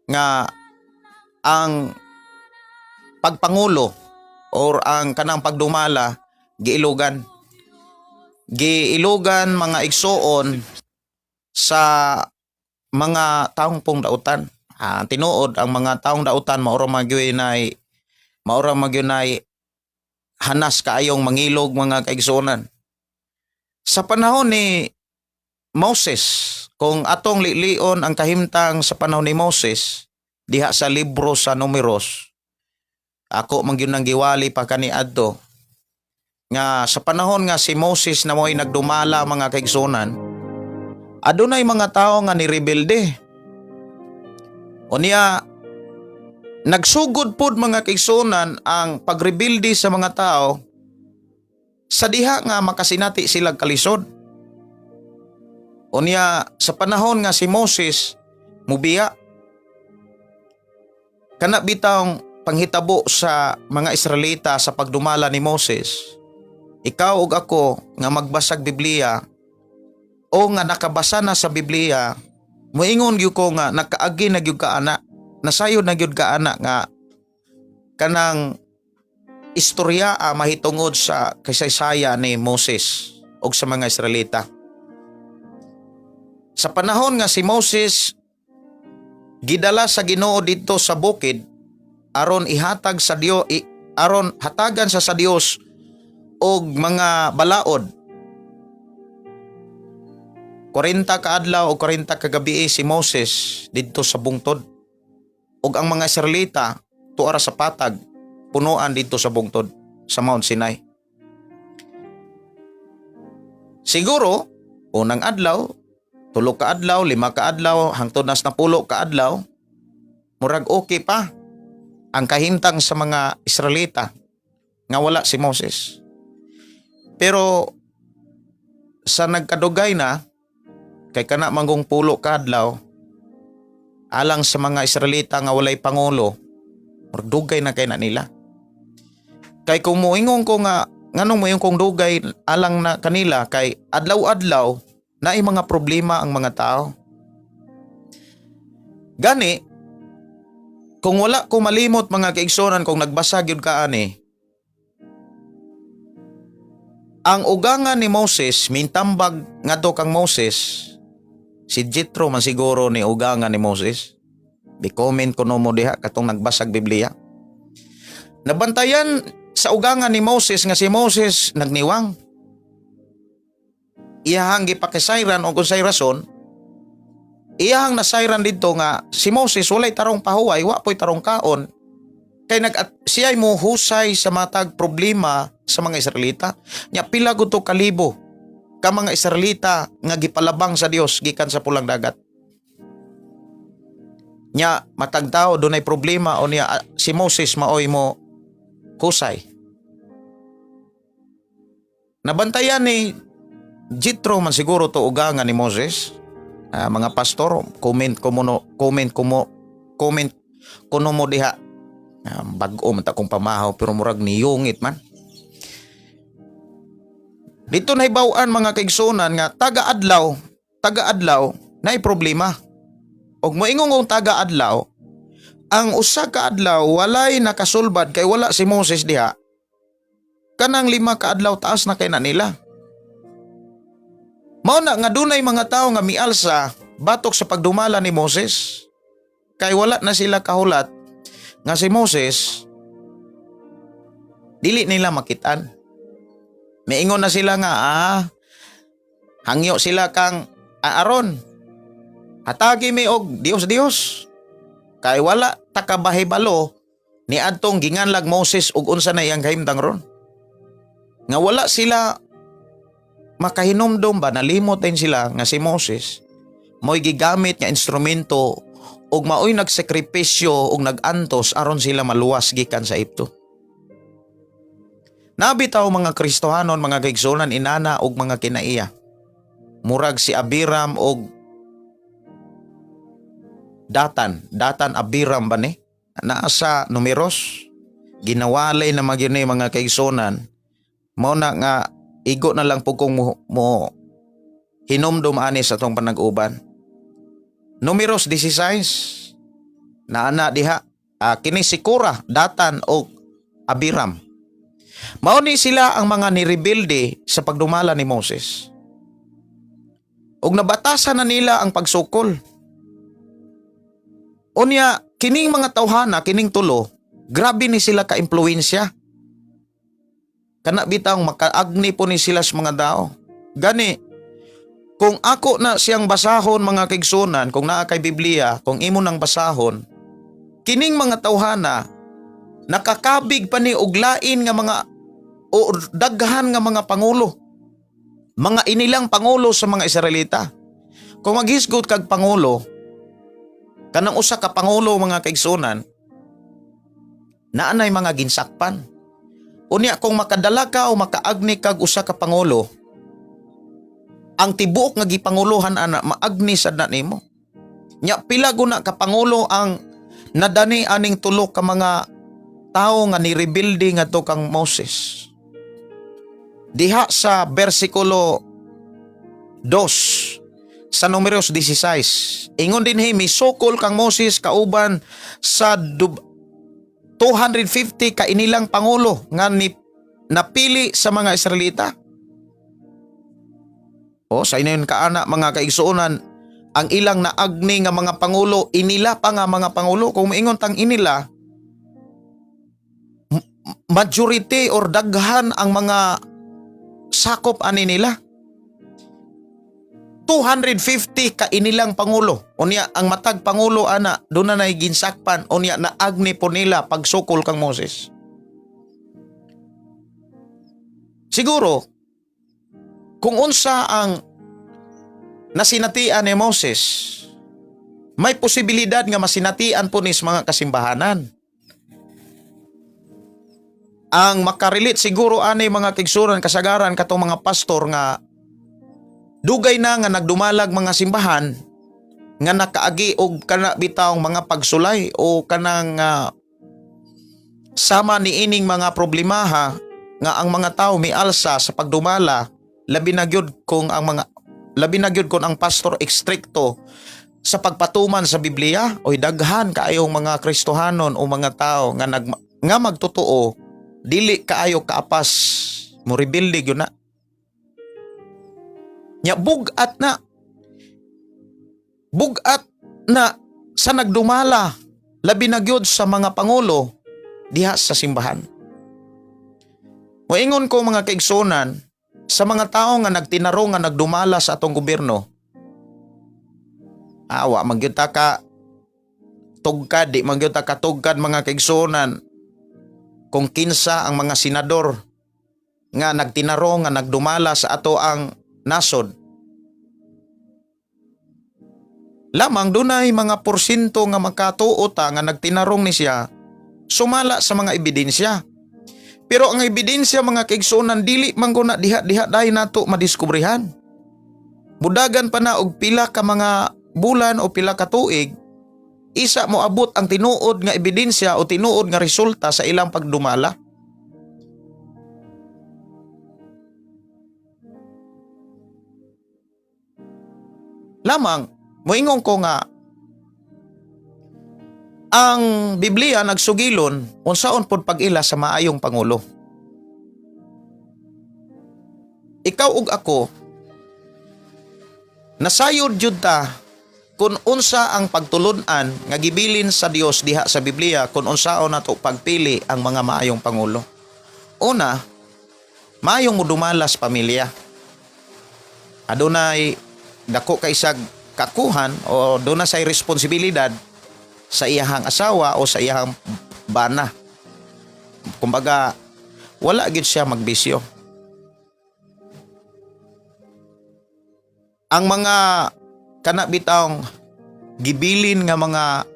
nga ang pagpangulo or ang kanang pagdumala giilugan. Giilugan, mga igsuon, sa mga taong pong dautan. Tinuod ang mga taong dautan maura magyunay hanas kaayong mangilog, mga kaigsuonan. Sa panahon ni Moses, kung atong lilion ang kahimtang sa panahon ni Moses diha sa libro sa Numeros, ako man gyud nang giwali pa kaniadto nga sa panahon nga si Moses na mo'y nagdumala, mga kaigsuonan, adunay mga tao nga nirebelde. Unya nagsugod pod, mga kaigsuonan, ang pagrebelde sa mga tao sa diha nga makasinati sila kalisod. Unya sa panahon nga si Moses mubiya, kana bitawng panghitabo sa mga Israelita sa pagdumala ni Moses, ikaw ug ako nga magbasag Biblia o nga nakabasa na sa Biblia, moingon gyud ko nga nakaagi na gyud ka ana, nasayod na gyud ka ana nga kanang istorya mahitungod sa kasaysayan ni Moses ug sa mga Israelita. Sa panahon nga si Moses gidala sa Ginoo didto sa bukid aron ihatag sa Dios, aron hatagan sa Dios og mga balaod, 40 ka adlaw o 40 ka gabi si Moses didto sa bungtod ug ang mga Israelita tuara sa patag, punuan didto sa bungtod sa Mount Sinai. Siguro unang adlaw, 3 ka adlaw, 5 ka adlaw, hangtod nas 10 ka adlaw, murag okay pa ang kahimtang sa mga Israelita nga wala si Moses. Pero sa nagkadugay na, kay kana manggong 10 ka adlaw, alang sa mga Israelita nga walay pangulo, murag dugay na kay na nila. Kay kung moingon ko nga nganong moingon kong dugay alang na kanila, kay adlaw-adlaw naay mga problema ang mga tao. Gani, kung wala ko malimot, mga kaigsunan, kung nagbasa gyud ka ani, ang ugangan ni Moses, mintambag ngadto kang Moses, si Jethro man siguro ni ugangan ni Moses. Bi-comment ko no mo diha katong nagbasag Biblia. Nabantayan sa ugangan ni Moses nga si Moses nagniwang. Iyahang gipakisayran o kung say rason, iyahang nasayran didto nga si Moses walay tarong pahuway, wa po'y tarong kaon. Kay nag siya'y mohusay sa matag problema sa mga Israelita. Nya pila gud to kalibo ka mga Israelita nga gipalabang sa Dios gikan sa Pulang Dagat. Nya matag tao dunay problema o niya si Moses maoy mo husay. Nabantayan ni Jethro man siguro to ugangan ni Moses. Mga pastor, comment ko mo, comment ko mo, comment kuno mo diha. Bag-o man ta kong pamahaw pero murag niyungit man. Dito nahibaw-an, mga kaigsunan, nga taga-adlaw naay problema. Og moingon kong taga-adlaw, ang usa ka adlaw walay nakasulbad kay wala si Moses diha. Kanang 5 ka adlaw taas na kay na nila. Mao na nga dunay mga tawo nga mialsa batok sa pagdumala ni Moses. Kay wala na sila kahulat nga si Moses dili nila makitaan. Miingon na sila nga hangyo sila kang Aaron. Hatagi mi og Dios Dios. Kay wala ta kabahibalo ni adtong ginganlag Moses ug unsa na iyang kahimtang ron. Nga wala sila makahinumdom ba, nalimot din sila nga si Moses mo'y gigamit nga instrumento ug maoy nagsakripisyo ug nagantos aron sila maluwas gikan sa Ehipto. Nabitaw mga Kristohanon, mga kaigsunan, inana ug mga kinaiya. Murag si Abiram og Datan, Datan Abiram ba ni? Naa sa Numeros. Ginawalay na magyun ni, mga kaigsunan. Mao na nga igo na lang po kong mo hinumdum ani sa atong panag-uban. Numeros 16. Naana diha kini si Kora, Datan o Abiram. Mao ni sila ang mga nirebelde sa pagdumala ni Moses. Ug nabatasan na nila ang pagsukol. Unya, kining mga tawhana, kining tulo, grabe ni sila ka-impluwensya. Kana bitang makaagni po ni sila sa mga tao. Gani, kung ako na siyang basahon, mga kaigsunan, kung naa kay Biblia, kung imo nang basahon, kining mga tawhana, nakakabig pa ni og lain nga mga o daghan nga mga pangulo. Mga inilang pangulo sa mga Israelita. Kung maghisgot kag pangulo, kanang usa ka pangulo, mga kaigsunan, naanay mga ginsakpan. Unya kung makadala ka o makaagni kag usa ka pangulo, Ang tibuok nga gipanguluhan ana maagni sad na nimo. Nya pila guna ka pangulo ang nadani aning tulo ka mga tawo nga ni-rebelde ngadto kang Moses. Diha sa bersikulo 2 sa Numeros 16, ingon dinhi, misukol kang Moses kauban sa 250 ka inilang pangulo nga ni napili sa mga Israelita. O sa inyon kaana, mga kaigsuonan, ang ilang naagni nga mga pangulo, inila pa nga mga pangulo. Kung moingon tang inila, majority or daghan ang mga sakop ani nila. 250 ka inilang pangulo. Unya ang matag pangulo ana doon na ginsakpan, unya naagni po nila pagsukol kang Moses. Siguro kung unsa ang nasinatian ni Moses, may posibilidad nga masinatian po ni sa mga kasimbahanan. Ang makarelate siguro ani, mga kaigsuonan, kasagaran katong mga pastor nga dugay na nga nagdumalag mga simbahan nga nakaagi og kana bitawng mga pagsulay o kanang sama ni ining mga problemaha nga ang mga tao mialsa sa pagdumala, labi na gyud kung ang pastor estrikto sa pagpatuman sa Biblia. Oy, daghan kaayong mga Kristohanon o mga tao nga nag nga magtotoo dili kaayo kaapas mo rebelde gyud na. Nya bug-at na. Bug-at na sa nagdumala, labi na gyud sa mga pangulo diha sa simbahan. Moingon ko, mga kaigsunan, sa mga tao nga nagtinarong nga nagdumala sa atong gobyerno. Awa man gyud ta ka tugkad, di man gyud ta katugkad, mga kaigsunan, kung kinsa ang mga senador nga nagtinarong nga nagdumala sa ato ang nasod. Lamang dunay mga porsyento nga makatuo ta nga nagtinarong ni siya sumala sa mga ebidensya. Pero ang ebidensya, mga kaigsuonan, dili man guna diha-diha dayon nato madiskubrihan. Mudagan pa na og pila ka mga bulan o pila ka tuig isa mo abot ang tinuod nga ebidensya o tinuod nga resulta sa ilang pagdumala. Lamang, moingon ko nga ang Biblia nagsugilon unsaon pod pag-ila sa maayong pangulo. Ikaw ug ako, nasayod jud ta kung unsa ang pagtulun-an nga gibilin sa Dios diha sa Biblia kung unsaon nato pagpili ang mga maayong pangulo. Una, maayong mudumala sa pamilya. Adunay dako kay sag kakuhan o duna say responsibilidad sa iyahang asawa o sa iyahang bana. Kumbaga, wala gyud siya magbisyo. Ang mga kana bitawng gibilin nga mga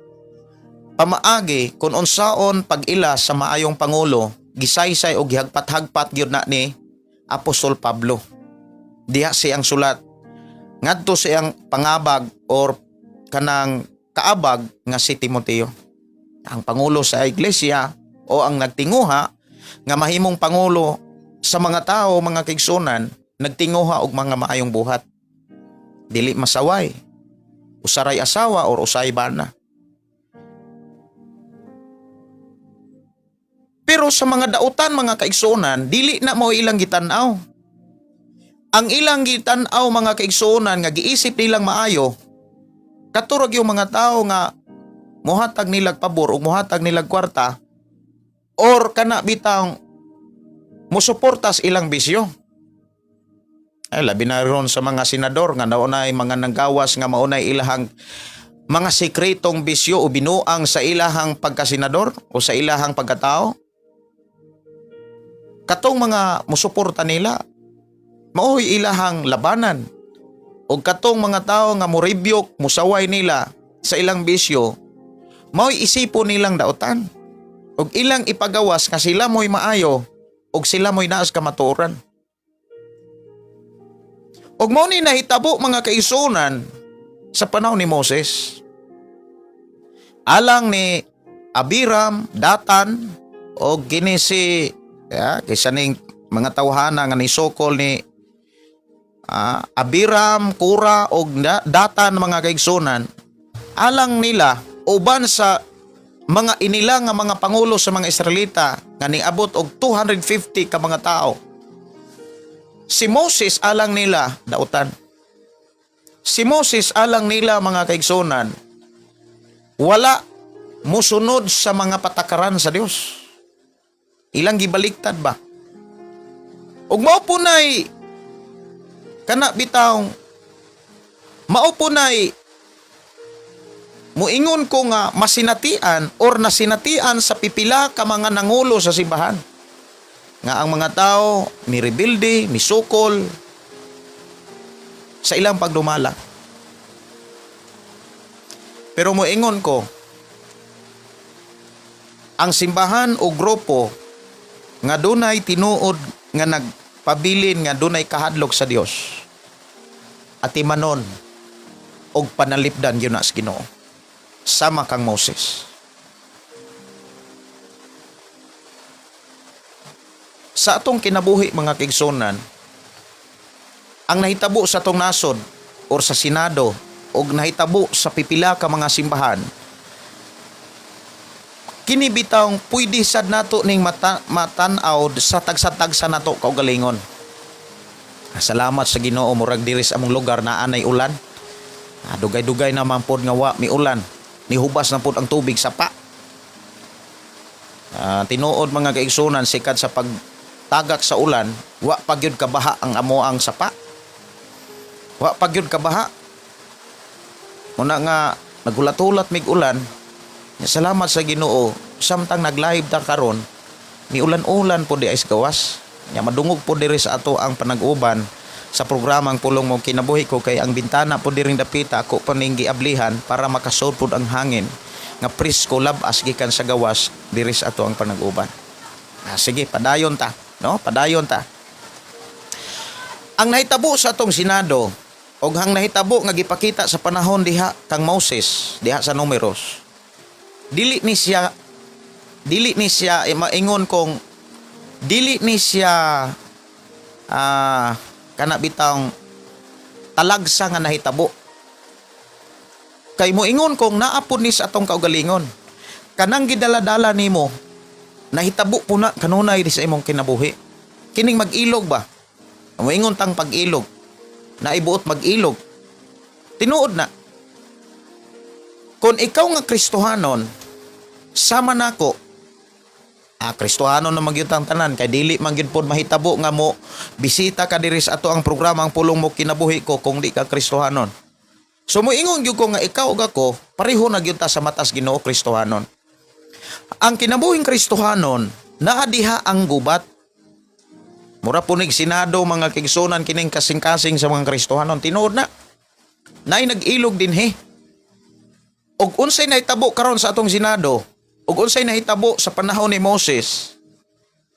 pamaagi kung unsaon pag-ila sa maayong pangulo, gisaysay o gihagpat-hagpat gyud na ni Apostol Pablo diha siyang sulat ngadto siyang pangabag or kanang kaabag nga si Timoteo. Ang pangulo sa iglesia o ang nagtinguha nga mahimong pangulo sa mga tao, mga kaigsuonan, nagtinguha og mga maayong buhat. Dili masaway. Usaray asawa or usay bana. Pero sa mga dautan, mga kaigsuonan, dili na mo ilang gitan-aw. Ang ilang gitan-aw, mga kaigsuonan, nga giisip nilang maayo, katurag yung mga tao nga muhatag nilag pabor o muhatag nilag kwarta or kana bitang musuportas ilang bisyo. Ay, labi na ron sa mga senador nga naunay mga nanggawas nga maunay ilahang mga sekretong bisyo o binuang sa ilahang pagkasenador o sa ilahang pagkatao. Katong mga musuporta nila, mao'y ilahang labanan. O katong mga tao nga muribyok, musaway nila sa ilang bisyo, mao'y isipo nilang dautan. Og ilang ipagawas nga sila mo'y maayo, og sila mo'y naas kamatuoran. Ug mao ni nahitabo, mga kaigsuonan, sa panahon ni Moses. Alang ni Abiram, Datan o kini si ya, kaysa ning mga tawhana nga nisukol ni Abiram, Kora og Datan, mga kaigsuonan, alang nila uban sa mga inila nga mga pangulo sa mga Israelita nga niabot og 250 ka mga tao. Si Moses, alang nila, dautan. Si Moses, alang nila, mga kaigsuonan, wala musunod sa mga patakaran sa Dios. Ilang gibaliktad ba? Ug mao po nay kana bitawng mao po nay muingon ko nga masinatian or nasinatian sa pipila ka mga nangulo sa simbahan nga ang mga tao mirebilde, misukol sa ilang pagdumala. Pero moingon ko, ang simbahan o grupo nga dunay tinuod nga nagpabilin nga dunay kahadlok sa Dios, atimanon og panalipdan gyud na sa Ginoo sama kang Moses. Sa atong kinabuhi, mga kaigsuonan, ang nahitabo sa atong nasod or sa Senado og nahitabo sa pipila ka mga simbahan, kini bitawng pwede sad nato ning matan-aw sa tagsa-tagsa nato kaugalingon. Salamat sa Ginoo, murag diri sa among lugar naa nay ulan. Dugay-dugay na man pod nga wa mi ulan. Nihubas na pod ang tubig sa pa. Tinuod, mga kaigsunan, sikat sa pagtagak sa ulan, wa pa gyud kabaha ang amoang sapa. Wa pa gyud kabaha. Muna nga nagulat-ulat mig ulan. Salamat sa Ginoo, samtang nag-live ta karon, ni ulan-ulan po di ay sa gawas. Nya madungog po diri sa ato ang panag-uban sa programang Pulong Mo Kinabuhi Ko kay ang bintana po diring dapita ako pa ning giablihan para makasud pod ang hangin nga presko labas gikan sa gawas diri sa ato ang panag-uban. Sige, padayon ta, no? Padayon ta. Ang nahitabo sa atong Senado og ang nahitabo nga gipakita sa panahon diha kang Moses diha sa Numeros, dili ni siya maingon kong dili ni siya kana bitang talagsa nga nahitabo kay moingon kong naa pod ni sa atong kaugalingon. Kanang gidala-dala nimo, nahitabo po na kanunay di sa imong kinabuhi. Kining mag-ilog ba, moingon tang pag-ilog, naibuot mag-ilog, tinuod na kung ikaw nga Kristohanon sama nako, Kristohanon na magyud ang tanan kay dili man gyud pod mahitabo nga mo bisita ka diri sa ato ang programa, ang Pulong Mo Kinabuhi Ko, kung di ka Kristohanon. So moingon gyud ko nga ikaw ug ako pareho na gyud ta sa matas Ginoo, Kristohanon. Ang kinabuhing Kristohanon, naa diha ang gubat. Mura po nig Senado, mga kaigsuonan, kining kasing-kasing sa mga Kristohanon, tinuod na. Naay nag-ilog dinhi. Og unsay nahitabo karon sa atong Senado, ug unsay nahitabo sa panahon ni Moses,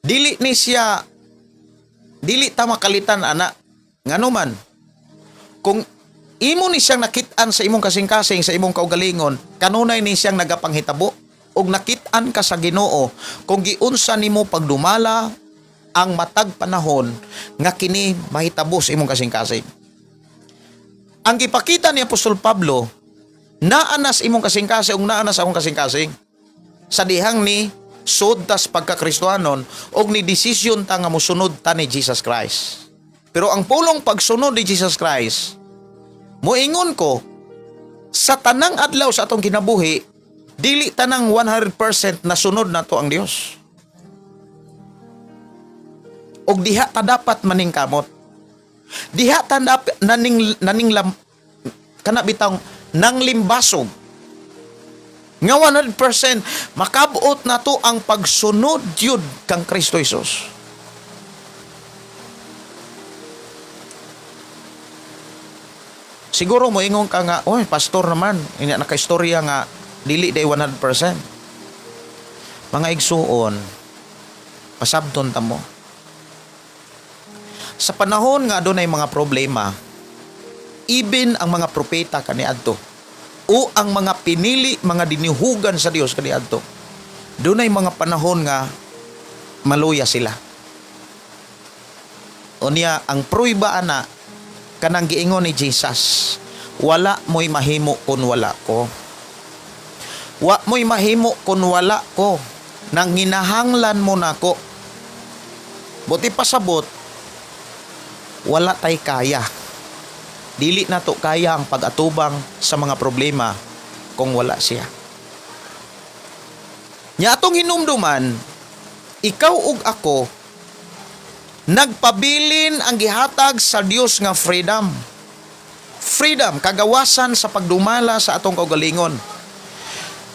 dili ni siya dili ta makalitan ana. Ngano man, kung imo ni siyang nakit-an sa imong kasing-kasing, sa imong kaugalingon, kanunay ni siyang nagapanghitabo ug nakit-an ka sa Ginoo kung giunsa nimo pagdumala ang matag panahon nga kini mahitabo sa imong kasing-kasing. Ang gipakita ni Apostol Pablo, naa nas imong kasing-kasing ug naa nas akong kasing-kasing. Sa dihang ni sud tas pagkakristohanon og ni desisyon ta nga mosunod ta ni Jesus Christ. Pero ang pulong pagsunod ni Jesus Christ, moingon ko, sa tanang adlaw sa atong kinabuhi, dili tanang 100% na sunod nato ang Dios. Og diha ta dapat maningkamot. Diha ta naning naning lam, kana bitang nang limbasog nga 100% makabot nato ang pagsunod yun kang Kristo Jesus. Siguro mo ingon ka nga, "Oy, pastor naman, ina nakaistorya nga dili day 100%." Mga igsuon, pasabton ta mo. Sa panahon nga adunay mga problema, Even ang mga propeta kaniadto o ang mga pinili, mga dinihugan sa Dios kaniadto, dunay mga panahon nga maluya sila. Unya ang pruiba ana, kanang giingon ni Jesus, "Wala mo'y mahimo kun wala ko." Wa mo'y mahimo kun wala ko. Nang ginahanglan mo nako. Buot pasabot, wala tay kaya. Dili na to kaya ang pag-atubang sa mga problema kung wala siya. Nya atong hinumduman, ikaw ug ako, nagpabilin ang gihatag sa Dios nga freedom. Freedom, kagawasan sa pagdumala sa atong kaugalingon.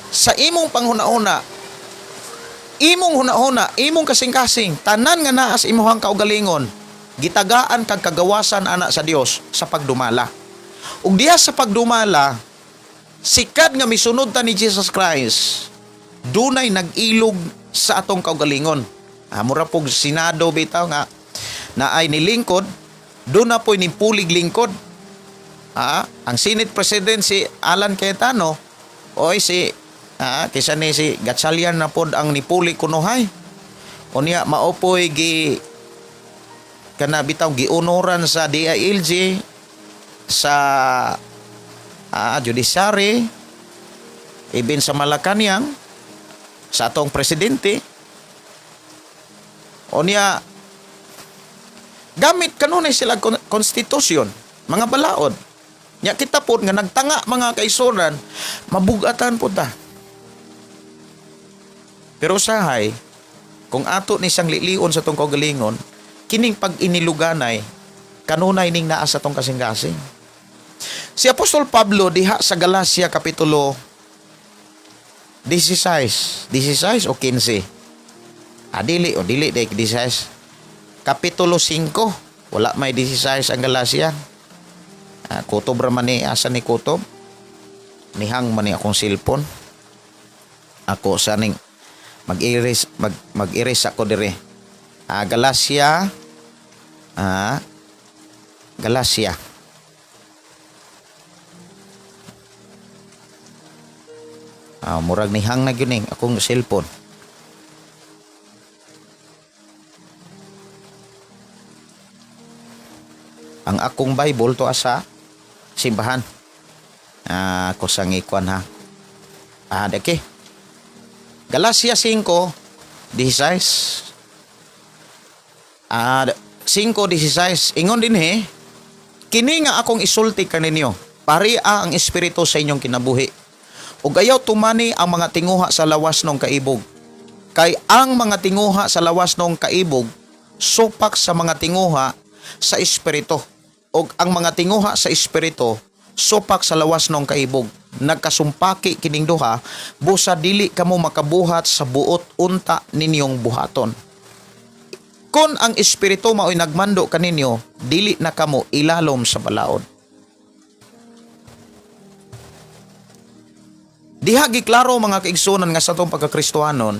Sa imong panghuna-una, imong huna-huna, imong kasing-kasing, tanan nga naa sa imong kaugalingon, gitagaan kag kagawasan ana sa Dios sa pagdumala. Ug diha sa pagdumala, sikad nga misunod ta ni Jesus Christ, dunay nag-ilog sa atong kaugalingon. Ah, mura pog Senado bitaw nga naay nilingkod, doon na po'y nipulig lingkod. Ah, ang Senate President si Alan Cayetano, oy si kaysa ni si Gatchalian na pod ang nipuli kunuhay. Unya maopoy gi kana bitaw gionoran sa DILG, sa judiciary, even sa Malacanang, sa atong presidente. Unya gamit kanunay sila konstitusyon, mga balaod. Nya kita pod nga nagtanga, mga kaisuran, mabugatan pod ta. Pero usahay kung ato ni siyang lilion sa atong kaugalingon, kining pag-iniluganay kanunay ning naa sa atong kasing-kasing. Si Apostol Pablo diha sa Galacia kapitulo 16, 16 o 15. Ah, dili o dili dili 16. Kapitulo 5. Wala may 16 ang Galacia. Ah, kutob ra man ni, asa ni kutob? Nihang man ni akong cellphone. Ako sa ning mag-iris mag mag-iris ako dire. Ah, Galacia, Galacia. Ah, murag nihang na gyud ning akong cellphone. Ang akong Bible to asa simbahan. Ah, ako sang ikuan ha. Ah, deke. Galacia 5:16. Ah, 5:16. Ingon dinhi, "Kini nga akong isulti kaninyo, paria ang Espiritu sa inyong kinabuhi. Ug ayaw tumani ang mga tinguha sa lawas ng kaibog. Kay ang mga tinguha sa lawas ng kaibog supak sa mga tinguha sa Espiritu. Ug ang mga tinguha sa Espiritu supak sa lawas ng kaibog. Nagkasumpaki kining duha, busa dili kamo makabuhat sa buot unta ninyong buhaton. Kung ang Espiritu mao'y nagmando kaninyo, dili na kamo ilalom sa balaod." Diha giklaro, mga kaigsunan, nga sa atong pagkakristohanon,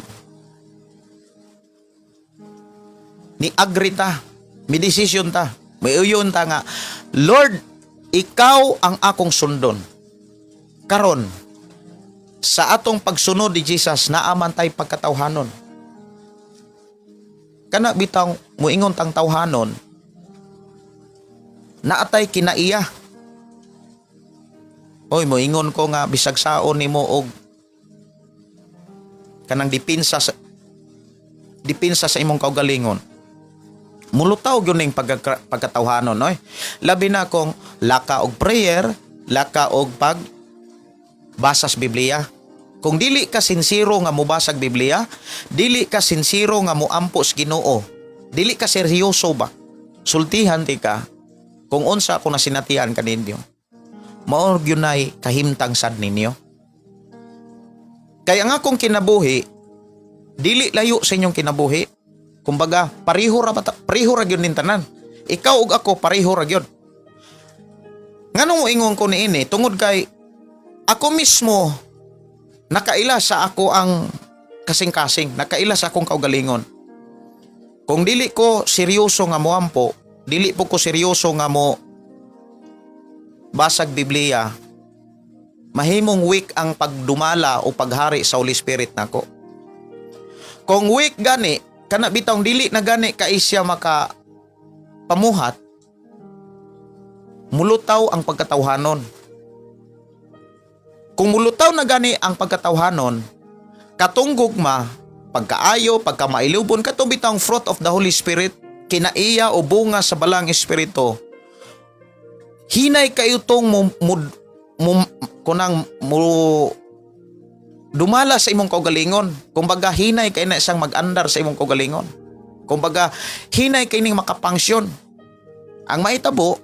ni agree ta, mi desisyon ta, may uyon ta nga, "Lord, ikaw ang akong sundon." Karon, sa atong pagsunod ni Jesus, naaman tay pagkatawhanon. Kana bitaw muingon tang tawhanon, naatay kinaiya. Oy, moingon ko nga bisag saon nimo og kanang dipinsa sa imong kaugalingon. Mulutaw gyud ning pagkatawhanon, oy. Labi na kung laka og prayer, laka og pag basas Biblia. Kung dili ka sinsero nga mobasag Biblia, dili ka sinsero nga moampo sa Ginoo, dili ka seryoso ba? Sultihan ti ka kung unsa ako nasinatian kaninyo. Mao gyud nay kahimtang sad ninyo. Kaya nga kung kinabuhi, dili layo sa inyong kinabuhi. Kumbaga, pareho ra gyud nin tanan. Ikaw ug ako, pareho ra gyud. Nganong moingon ko niini? Tungod kay ako mismo nakaila sa ako ang kasing-kasing, nakaila sa akong kaugalingon. Kung dili ko seryoso nga moampo, dili po ko seryoso nga mo Basag Biblia, mahimong weak ang pagdumala o paghari sa Holy Spirit nako. Kung weak gani, kana bitawng dili na gani kay siya maka pamuhat, mulutaw ang pagkatawhanon. Kung mulutaw na gani ang pagkatawhanon, katong gugma, pagkaayo, pagkamailubon, katong bitawng fruit of the Holy Spirit, kinaiya o bunga sa Balaang Espiritu, hinay kayo tong mo, kunang mo dumala sa imong kaugalingon. Kumbaga, hinay kay na siyang mag-andar sa imong kaugalingon. Kumbaga, hinay kay ning makapangsyon. Ang mahitabo,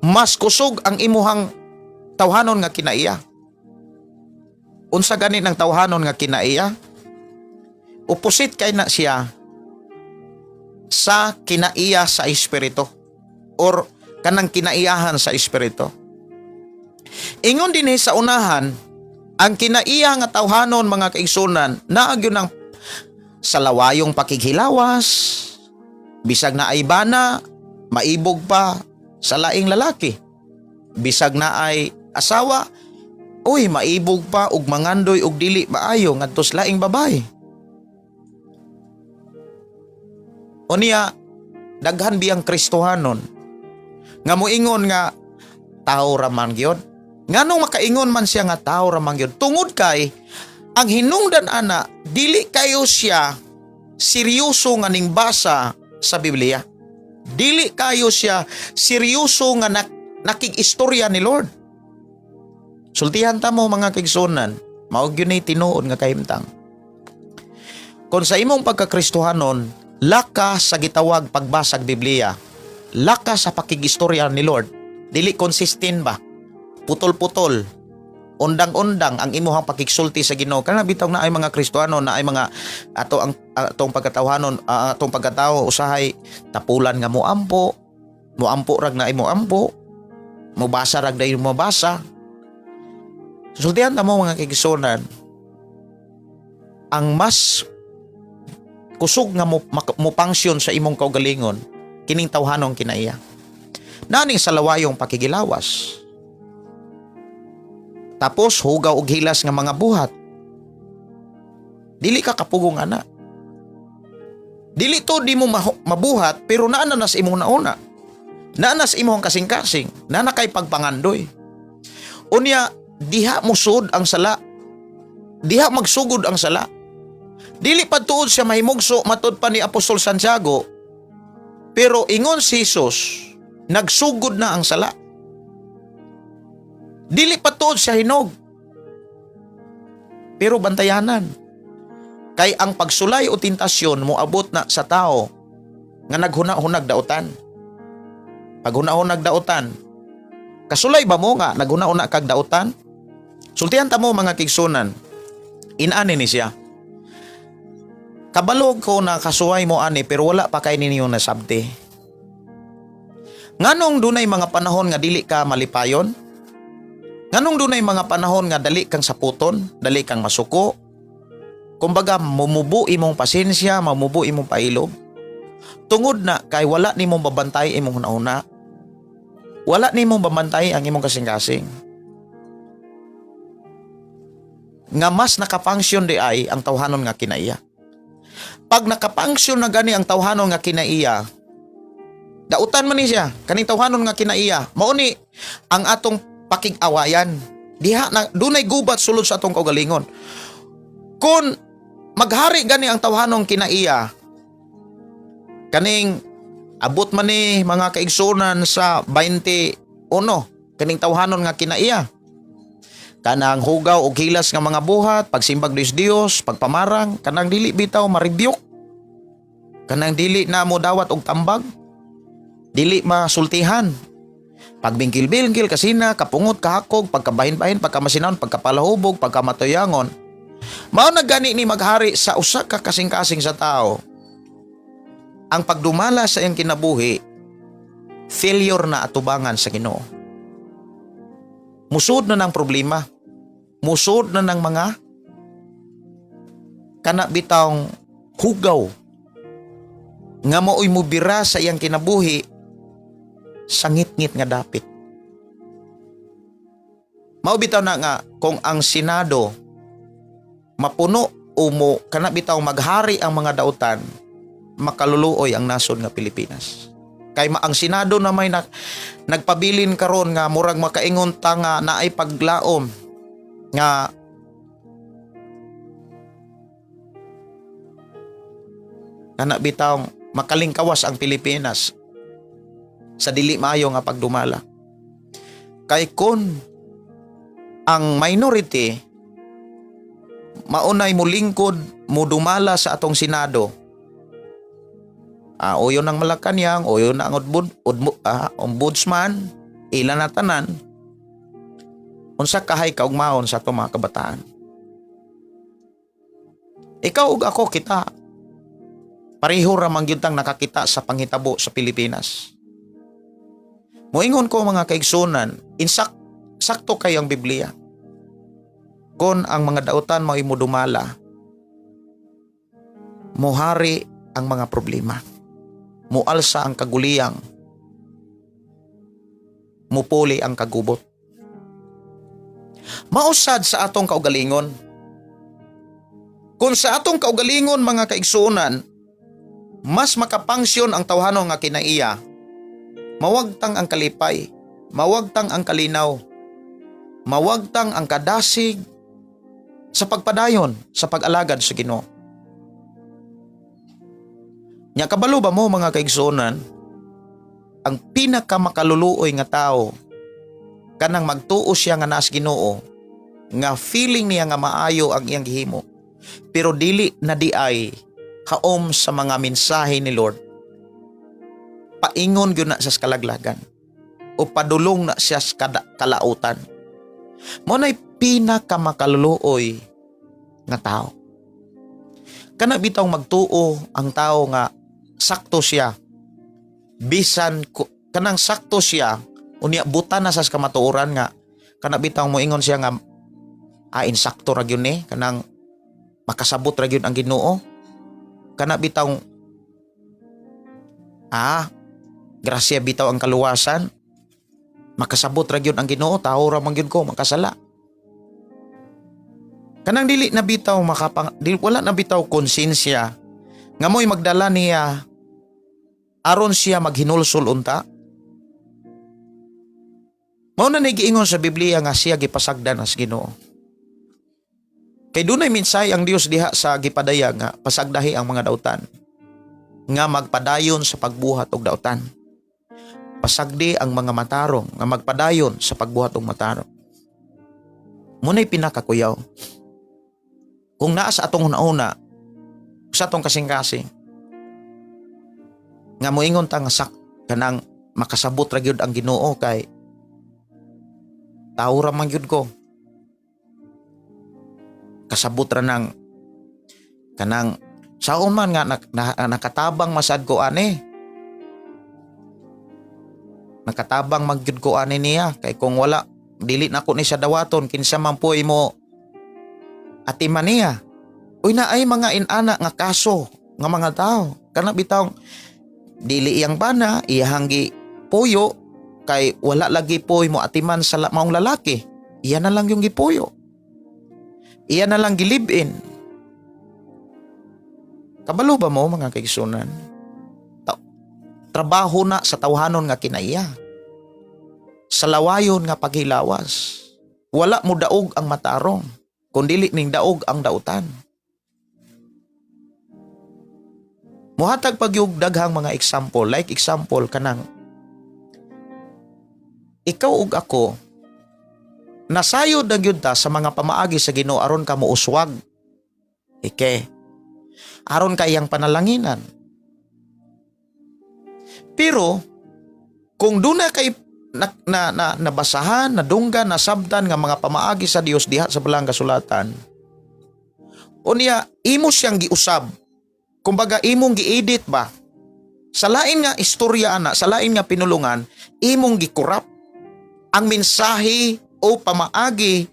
mas kusog ang imuhang tawhanon nga kinaiya. Unsa gani ng tawhanon nga kinaiya? Opposite kay na siya sa kinaiya sa espiritu or kanang kinaiyahan sa espiritu. Ingon din sa unahan, ang kinaiya nga tawhanon, mga kaigsunan, naa gyud ng sa lawayong pakighilawas, bisag na ay bana, maibog pa sa laing lalaki. Bisag na ay asawa, uy, maibog pa og mangandoy og dili maayo ngadto sa laing babae. Unya, daghan biyang Kristohanon nga moingon nga tao ra man gyud. Nganong makaingon man siya nga tao ra man gyud? Tungod kay ang hinungdan ana, dili kayo siya seryoso nga ning basa sa Biblia. Dili kayo siya seryoso nga nakig-istorya ni Lord. Sultihan ta mo, mga kaigsunan, mao gyud ni tinuod nga kahimtang. Kung sa imong pagkakristohanon, laka sa gitawag pagbasag Biblia, laka sa pakigistorya ni Lord, dili consistent ba? Putol-putol, undang-undang ang imuhang pakigsulti sa Ginoo. Kana bitaw na ay mga Kristohano na ay mga ato ang atong pagkatawhanon, atong pagkatao usahay tapulan nga moampo, moampo rag na ay moampo, mobasa rag dayon mobasa. Sultihan ta mo, mga kaigsunan, ang mas kusog nga mo sa imong kaugalingon kining tawhanong kinaiya. Naning sa lawayong pakigilawas. Tapos hugaw og hilas nga mga buhat. Dili ka kapugong ana. Dili to di mo mabuhat pero naa na sa imong nauna. Naa na sa imong kasing-kasing, naa na kay pagpangandoy. Unya diha musud ang sala. Diha magsugod ang sala. Dili pa tuod siya mahimugso matud pa ni Apostol Santiago. Pero ingon si Jesus, nagsugod na ang sala. Dili pa tuod siya hinog. Pero bantayanan. Kay ang pagsulay o tentasyon moabot na sa tao nga naghuna-hunag dautan. Paghuna-hunag dautan, kasulay ba mo nga naghuna-huna kag dautan? Sultihan ta mo, mga kaigsunan, inani ni siya. Kabalo ko na kasuway mo ani pero wala pa kay ninyo nasabti. Nganong dunay mga panahon nga dili ka malipayon? Nganong dunay mga panahon nga dali kang saputon, dali kang masuko? Kumbaga mumubo imong pasensya, mamubo imong pailob. Tungod na kay wala nimo babantay imong hunahuna. Wala nimo babantay ang imong kasing-kasing. Nga mas nakapangsyon di ay ang tawhanon nga kinaiya. Pag nakapangsyon na gani ang tawhanon nga kinaiya, dautan man ni siya, kaning tawhanon nga kinaiya, mao ni ang atong pakig-awayan. Diha na dunay gubat sulod sa atong kaugalingon. Kung maghari gani ang tawhanong kinaiya, kaning abot man ni, mga kaigsunan, sa 21, kaning tawhanon nga kinaiya. Kanang hugaw og hilas nga mga buhat, pagsimbag Dios Dios, pagpamarang, kanang dili bitaw ma-rebuke. Kanang dili na mo dawat og tambag, dili masultihan. Pagbingkil-bingkil, kasina, kapungot, kahakog, pagkabahin-bahin, pagkamasinahon, pagkapalahubog, pagkamatuyangon. Mao na gani ni maghari sa usa ka kasing-kasing sa tao. Ang pagdumala sa iyang kinabuhi, failure na atubangan sa Ginoo. Musod na ng problema. Musod na ng mga kana bitawng hugaw nga mao'y mubira sa iyang kinabuhi sa ngit-ngit nga dapit. Mao bitaw na nga kung ang Senado mapuno o mo kana bitaw maghari ang mga dautan, makaluluoy ang nasod nga Pilipinas. Kay ang Senado na may nagpabilin karon nga murag makaingon ta nga naay paglaom nga kana bitaw makalingkawas ang Pilipinas sa dili maayo nga pagdumala. Kay kun ang minority maunay mulingkod, mudumala sa atong Senado, uyon ang Malacanang, uyon ang ombudsman, ila na tanan, unsa kahay kaugmaon sa atong mga kabataan? Ikaw ug ako, kita pareho ra man gyud tang nakakita sa panghitabo sa Pilipinas. Moingon ko, mga kaigsunan, sakto kay ang Biblia. Kon ang mga dautan mao'y modumala, mohari ang mga problema. Mualsa ang kaguliyang, mupuli ang kagubot. Mausad sa atong kaugalingon. Kung sa atong kaugalingon, mga kaigsuonan, mas makapangsyon ang tawhano nga kinaiya, mawagtang ang kalipay, mawagtang ang kalinaw, mawagtang ang kadasig sa pagpadayon sa pag-alagad sa Ginoo. Nya kabalo ba mo, mga kaigsuonan, ang pinakamakaluluoy nga tao kanang magtuo siya nga naas Ginoo, nga feeling niya nga maayo ang iyang gihimo, pero dili na di ay haom sa mga mensahe ni Lord, paingon gyud na sa kalaglagan o padulong na siya sa kalautan. Mao nay pinakamakaluluoy nga tao. Kana bitaw magtuo ang tao nga sakto siya, bisan kanang sakto siya, unya buta na sa kamatuoran nga kana bitaw moingon siya nga insakto ra gyud ni, kanang makasabot ra gyud ang Ginoo, kana bitaw grasya bitaw ang kaluwasan, makasabot ra gyud ang Ginoo, tawo ra man gyud ko makasala. Kanang dili na bitaw wala na bitaw konsensya nga mo'y magdala niya aron siya maghinulsol unta. Mao na ni giingon sa Biblia nga siya gipasagdan as Ginoo. Kay dunay mensahe ang Dios diha sa gipadayag nga pasagdahi ang mga dautan nga magpadayon sa pagbuhat og dautan. Pasagdi ang mga matarong nga magpadayon sa pagbuhat og matarong. Muna'y pinakakuyaw. Kung naa sa atong una-una, sa atong kasing-kasing, nga moingon ta nga kanang makasabot ra gyud ang Ginoo kay tawo ra man gyud ko. Kasabot ra nang kanang saon man nga nakatabang masad ko ani. Nakatabang magyud ko ani niya kay kung wala dili na ko ni siya dawaton, kinsa man puy mo atiman niya. Uy, na ay mga inana nga kaso nga mga tao kana bitaw dili iyang bana, iyahang gi puyo kay wala lagi puy mo atiman sa maong lalaki, iya na lang yung gipuyo, iya na lang gilib-in. Kabalo ba mo, mga kaigsunan, trabaho na sa tawhanon nga kinaiya, sa lawayon nga paghilawas? Wala mo daog ang matarong kung dili ning daog ang dautan. Muhatag pagyug daghang mga example, like example kanang ikaw ug ako, nasayod na gyud ta sa mga pamaagi sa Ginoo aron ka mouswag. Ike, aron ka iyang panalanginan. Pero kung duna kay nabasahan, nadunggan, nasabtan nga mga pamaagi sa Dios diha sa balang kasulatan, unya imo siyang giusab. Kumbaga imong gi-edit ba? Sa lain nga istorya ana, sa lain nga pinulungan, imong gikurap ang mensahe o pamaagi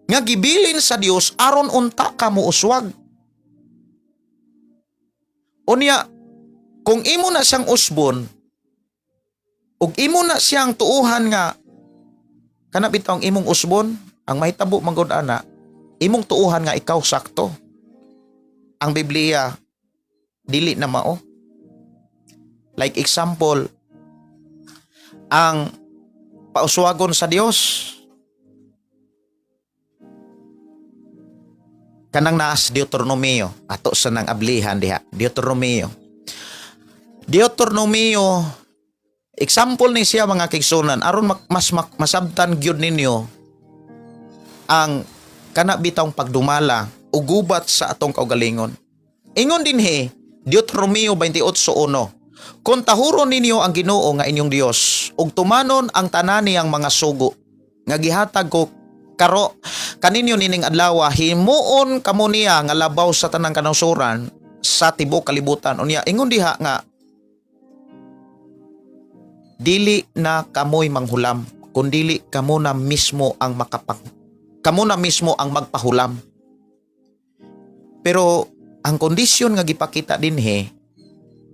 nga gibilin sa Dios aron unta ka mouswag. Unya, kung imo na siyang usbon, ug imo na siyang tuuhan nga kana bitaw ang imong usbon, Ang mahitabo man gud ana, imong tuuhan nga ikaw sakto. Ang Biblia dili na mao. Like example, ang pauswagon sa Dios kanang naas Deuteronomio, ato sa nang ablihan diha, Deuteronomio. Deuteronomio, example ni siya, mga kaigsuonan, aron mas masabtan gyud ninyo ang kana bitawng pagdumala o gubat sa atong kaugalingon. Ingon dinhi, Deuteronomio 28:1, "Kung tahuron ninyo ang Ginoo nga inyong Dios ug tumanon ang tanan niyang mga sugo nga gihatag ko karo kaninyo nining adlaw, himuon kamo niya nga labaw sa tanang kanasuran sa tibuok kalibutan." Unya ingon diha nga dili na kamoy manghulam, kundili kamo na mismo ang magpahulam. Pero ang kondisyon nga gipakita dinhi,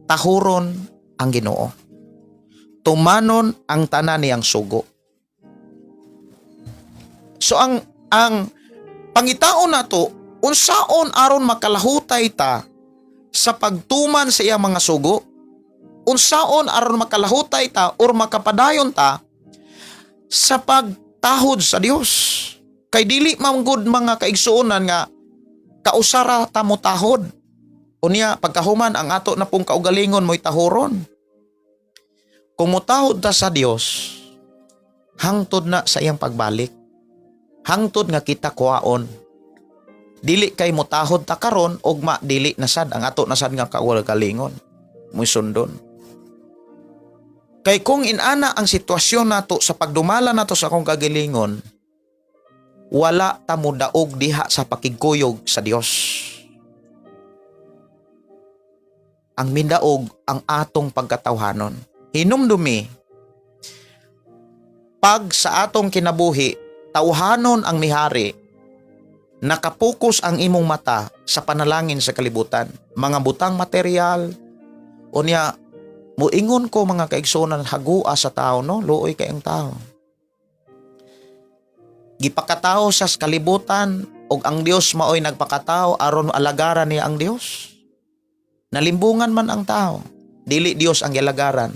tahuron ang Ginoo, tumanon ang tanan niyang sugo. So ang pangitaon nato, unsaon aron makalahutay ta sa pagtuman sa iyang mga sugo? Unsaon aron makalahutay ta or makapadayon ta sa pagtahod sa Dios? Kay dili man gud, mga kaigsuonan, nga kausara ta mo tahod. Unya pagkahuman, ang ato na pong kaugalingon mo'y tahuron. Kung motahod ta sa Dios, hangtod na sa iyang pagbalik. Hangtod nga kita kuhaon. Dili kay motahod ta karon, ugma dili na sad ang ato na sad nga kaugalingon mo'y sundon. Kay kung inana ang sitwasyon nato sa pagdumala nato sa akong kagalingon, wala ta mo daog diha sa pakigkuyog sa Dios. Ang mindaog ang atong pagkatawhanon. Hinumdumi, pag sa atong kinabuhi, tawhanon ang mihari, nakapokus ang imong mata sa panalangin sa kalibutan, mga butang material, unya, muingon ko, mga kaigsuonan, hagua sa tao, no? Luoy kay ang tao. Gipakatao sa kalibutan ug ang Dios maoy nagpakatao aron alagaran niya ang Dios. Nalimbungan man ang tao. Dili Dios ang gialagaran.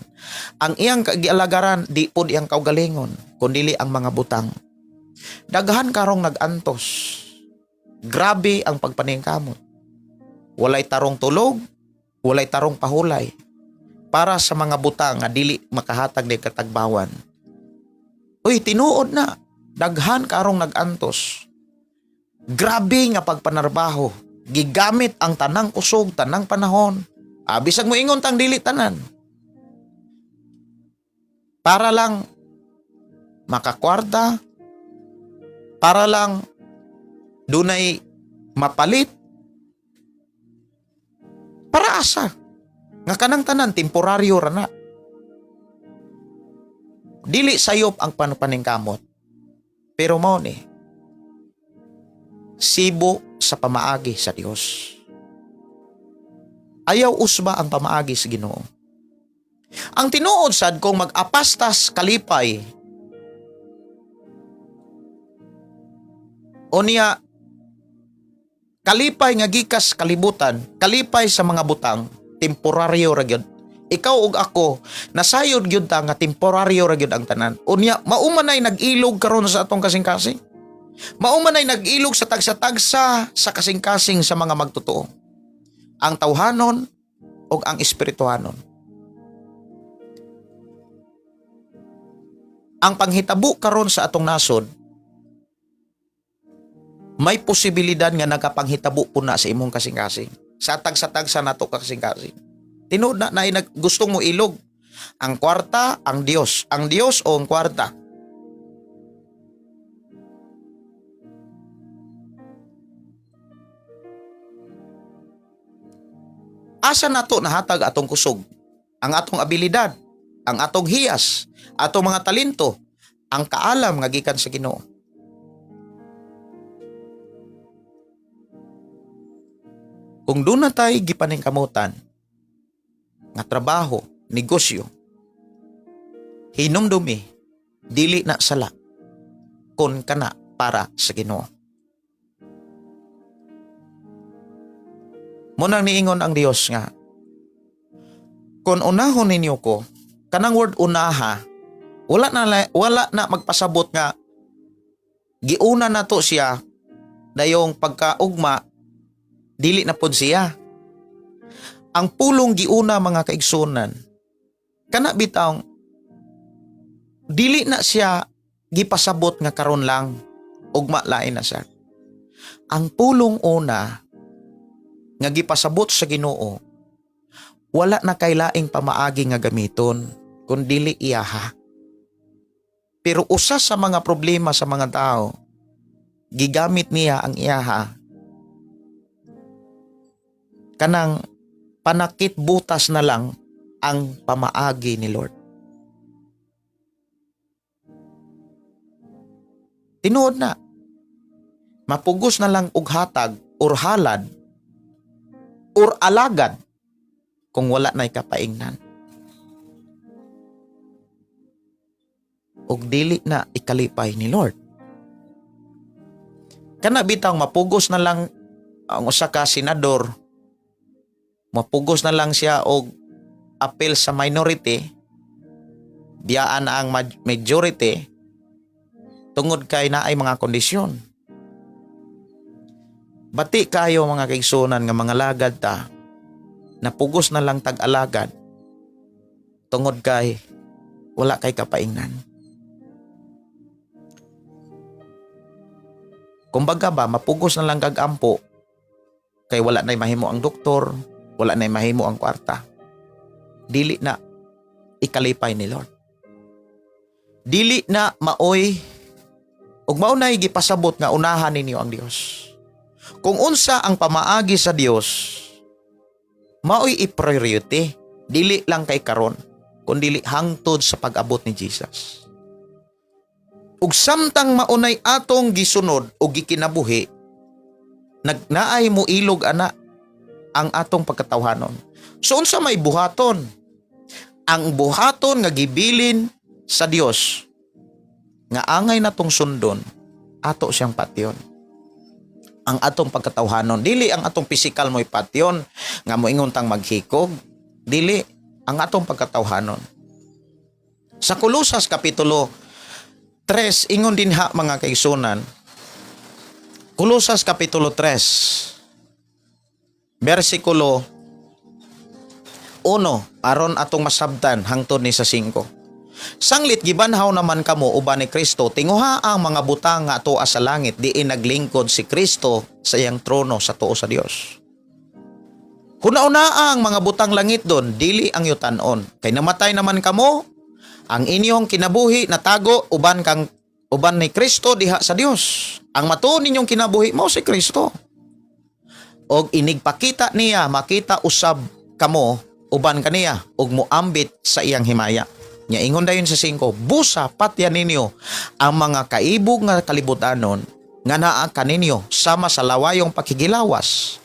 Ang iyang gialagaran di pod iyang kaugalingon, kundili ang mga butang. Daghan karong nag-antos. Grabe ang pagpaningkamot. Walay tarong tulog, walay tarong pahulay para sa mga butang nga dili makahatag ni katagbawan. Uy, tinuod na. Daghan karong nag-antos. Grabe nga pagpanarbaho. Gigamit ang tanang kusog, tanang panahon. Ah, bisag mo ingon tang dili tanan. Para lang makakwarta, para lang dunay mapalit, para asa? Nga kanang tanan, temporaryo ra na. Dili sayop ang paningkamot. Pero mao ni, sibo sa pamaagi sa Dios. Ayaw usba ang pamaagi sa Ginoo. Ang tinuod sad, kung mag-apastas kalipay, unya kalipay nga gikas kalibutan, kalipay sa mga butang, temporaryo ra gyud. Ikaw ug ako, nasayod gyud ta nga temporaryo ra gyud ang tanan. Unya mao man ay nag-ilog karon sa atong kasing-kasing. Mao man ay nag-ilog sa tagsa-tagsa sa kasing-kasing sa mga magtotoo. Ang tawhanon ug ang espirituhanon. Ang panghitabo karon sa atong nasod, may posibilidad nga nagapanghitabo po na sa imong kasing-kasing. Sa tagsa-tagsa nato ka kasing-kasing. Tinuod na na gustong mo ilog. Ang kwarta, ang Dios. Ang Dios o ang kwarta. Asa nato nahatag atong kusog? Ang atong abilidad, ang atong hiyas, atong mga talento, ang kaalam nga gikan sa Ginoo. Kung doon na tayo gipaningkamutan nga trabaho, negosyo, hinumdumi, dili na sala kung kana para sa Ginoo. Munang niingon ang Dios nga, kung unahon ninyo ko, kanang word unaha, wala na magpasabot nga giuna na to siya, dayong pagkaugma dili na pod siya. Ang pulong giuna, mga kaigsunan, kana bitawng dili na siya gipasabot nga karon lang, ugma lain na siya. Ang pulong una nga gipasabot sa Ginoo, wala na kay laing pamaagi nga gamiton kun dili iyaha. Pero usa sa mga problema sa mga tao, gigamit niya ang iyaha kanang panakit butas na lang ang pamaagi ni Lord. Tinuod na. Mapugos na lang og hatag or halad or alagad kung wala na'y kapaingnan. Og dili na ikalipay ni Lord. Kana bitang mapugos na lang ang usa ka senador, mapugos na lang siya og appeal sa minority, biyaan na ang majority tungod kay naay mga kondisyon. Bati kayo, mga kaigsunan, nga mga lagad ta, napugos na lang tag-alagad tungod kay wala kay kapaingnan. Kumbaga ba, mapugos na lang kag ampo kay wala na'y mahimo ang doktor, wala na'y mahimo ang kwarta. Dili na ikalipay ni Lord. Dili na maoy ug mao na'y gipasabot nga unahan ninyo ang Dios. Kung unsa ang pamaagi sa Dios, maoy i-priority, dili lang kay karon, kun dili hangtod sa pag-abot ni Jesus. Ug samtang maunay atong gisunod o gikinabuhi, nagnaay mo ilog ana ang atong pagkatawhanon. So unsa may buhaton? Ang buhaton nga gibilin sa Dios nga angay natong sundon, ato siyang patyon. Ang atong pagkatawhanon, dili ang atong pisikal mo'y patyon nga moingon tang maghikog, dili ang atong pagkatawhanon. Sa Kolosas kapitulo 3, ingon dinha, mga kaigsunan. Kolosas kapitulo 3, versikulo 1, aron atong masabtan hangtod ni sa 5. Sanglit gibanhaw naman kamo uban ni Kristo, tinguha ang mga butang nga atoa sa langit, diin naglingkod si Kristo sa iyang trono sa tuo sa Dios. Huna-hunaa ang mga butang langitnon, dili ang yutanon. Kay namatay naman kamo, ang inyong kinabuhi natago uban ni Kristo diha sa Dios. Ang matuod ninyong kinabuhi mao si Kristo. Og inigpakita niya, makita usab kamo uban kaniya ug moambit sa iyang himaya. Nya ingon dayon sa 5, busa patya ninyo ang mga kaibog nga kalibutanon nga naa kaninyo sama sa lawayong pakigilawas,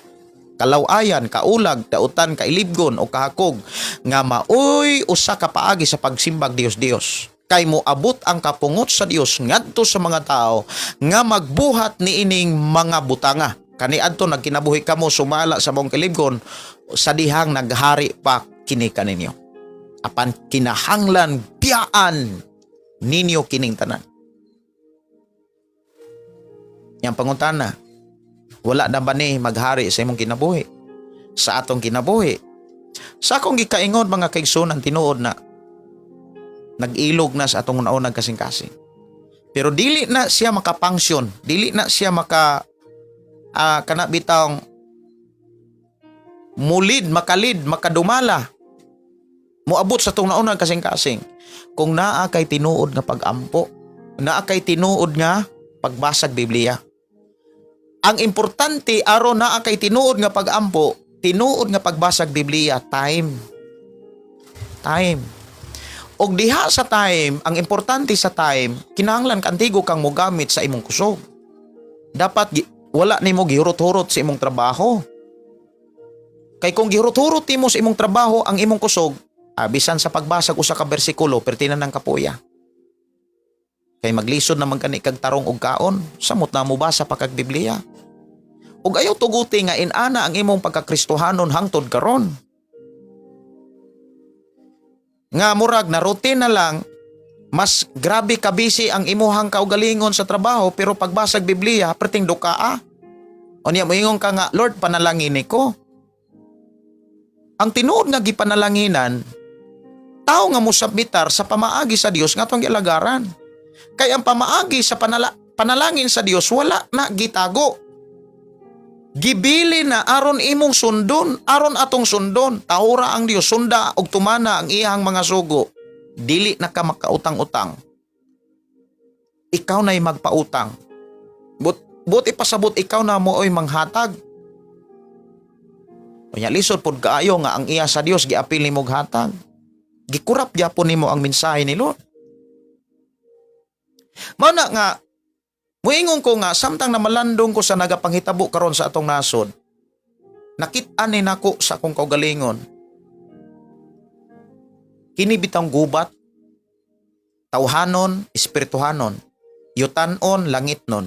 kalawayan, kaulag, dautan, kailibgon o kahakog nga maoy usa ka paagi sa pagsimbag Dios-Dios. Kay moabot ang kapungot sa Dios ngadto sa mga tao nga magbuhat niining mga butanga. Kaniadto nagkinabuhi kamo sumala sa maong kailibgon sa dihang naghari pa kini kaninyo. Apan kinahanglan biyaan ninyo kining tanan. Yang pangutana, wala na ba ni maghari sa imong kinabuhi? Sa atong kinabuhi? Sa akong gikaingon, mga kaigsunan, tinuod na nag-ilog na sa atong una kasing-kasing. Pero dili na siya makapangsyon, dili na siya maka kana bitawng mulid, makalid, makadumala. Moabot sa atong naunang kasing-kasing. Kung naa kay tinuod nga pag-ampo, naa kay tinuod nga pagbasag Biblia. Ang importante aron naa kay tinuod nga pag-ampo, tinuod nga pagbasag Biblia, time. Time. Og diha sa time, ang importante sa time, kinahanglan kantigo kang mogamit sa imong kusog. Dapat wala nimo gihurot-hurot sa imong trabaho. Kay kung gihurot-hurot nimo sa imong trabaho ang imong kusog, bisan sa pagbasag usa ka bersikulo, perti na ng kapuya. Kay maglisod naman kani kag tarong og kaon, samot na mo basa pa kag Biblia. Ug ayaw tuguti nga inana ang imong pagkakristohanon hangtod karon. Nga murag na routine na lang, mas grabe ka busy ang imuhang kaugalingon sa trabaho pero pagbasag Biblia perting dukaa. Unya moingon ka nga, "Lord, panalangin ko." Ang tinuod nga gipanalanginan, tao nga mosubmitar sa pamaagi sa Dios nga atong gialagaran. Kay ang pamaagi sa panalangin sa Dios wala na gitago. Gibili na aron imong sundon, aron atong sundon. Tahura ang Dios, sunda og tumana ang iyang mga sugo. Dili na ka makautang-utang. Ikaw na'y magpautang. But ipasabot ikaw na mo oy manghatag. Unya lisod pod kaayo nga ang iya sa Dios giapil nimo og hatag. Gikurap gyapon nimo ang mensahe ni Lord. Mao na nga muingon ko nga samtang namalandong ko sa nagapanghitabo karon sa atong nasod, nakit-an ni nako sa akong kaugalingon. Kini bitang gubat, tawhanon, espirituhanon, yutanon, langitnon.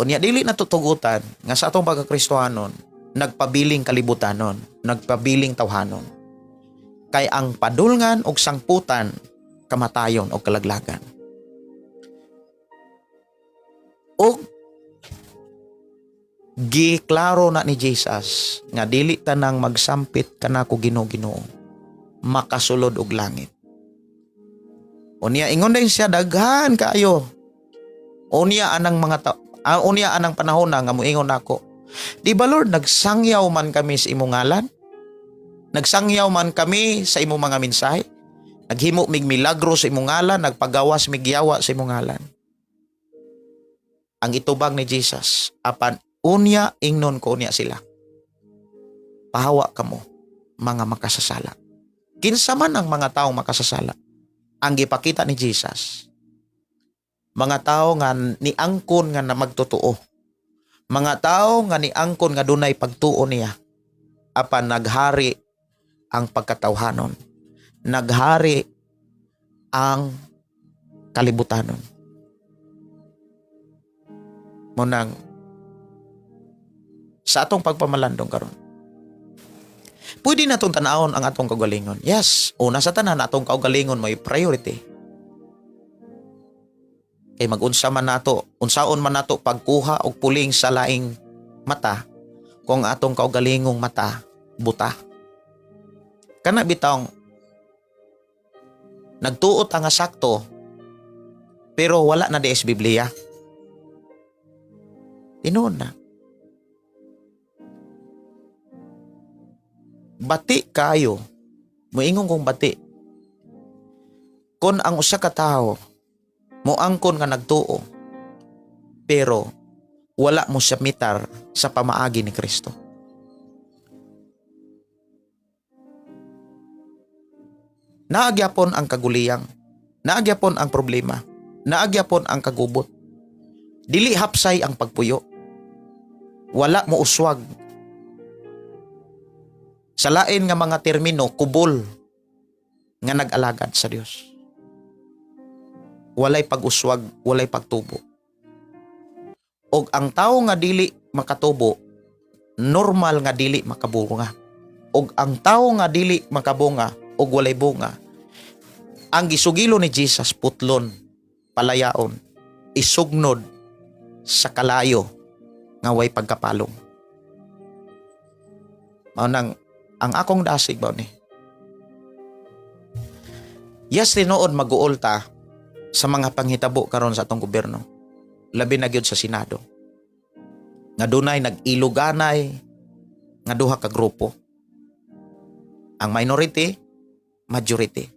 Unya dili na tutugutan nga sa atong pagkakristohanon, nagpabiling kalibutanon, nagpabiling tawhanon. Kay ang padulngan og sangputan, kamatayon og kalaglagan. Og giklaro na ni Jesus nga dili tanang magsampit kanako Ginoo, Ginoo makasulod og langit. Unya ingon din siya, daghan kaayo. Unya anang mga unya anang panahon na nga moingon nako. "Di ba, Lord, nagsangyaw man kami sa imong ngalan? Nagsangyaw man kami sa imong mga mensahe? Naghimo mig milagro sa imong ngalan, nagpagawas mig yawa sa imong ngalan?" Ang itubag ni Jesus, "Apan unya ingnon ko unya sila. Pahawa kamo, mga makasasala." Kinsa man ang mga taong makasasala? Ang gipakita ni Jesus, mga tao nga niangkon nga na magtotoo. Mga tao nga niangkon nga dunay pagtuo niya. Apan naghari ang pagkatawhanon. Naghari ang kalibutanon. Munang sa atong pagpamalandong karon, pwede na itong tanawon ang atong kaugalingon. Yes, una sa tanan, atong kaugalingon may priority. Kay magunsa man nato, unsaon man nato pagkuha og puling sa laing mata kung atong kaugalingong mata buta? Kana bitawng nagtuot ang nga sakto pero wala na DS Biblia. Tinuod na. Bati kayo. Moingon kong bati. Kung ang usa ka tawo moangkon nga nagtuo pero wala mo submitar sa pamaagi ni Kristo. Naagyapon ang kaguliyang, naagyapon ang problema, naagyapon ang kagubot. Dili hapsay ang pagpuyo. Wala mo uswag. Sa lain nga mga termino, kubol nga nag-alagad sa Dios. Walay pag-uswag, walay pagtubo. Og ang tao nga dili makatubo, normal nga dili makabunga. Og ang tao nga dili makabunga og walay bunga, ang gisugilo ni Jesus, putlon, palayaon, isugnod sa kalayo nga way pagkapalong. Mao nang ang akong dasig ba ni. Yes, tinuod mag-uol ta sa mga panghitabo karon sa atong gobyerno. Labi na gyud sa Senado. Nga dunay nag-iluganay nga duha ka grupo. Ang minority, majority.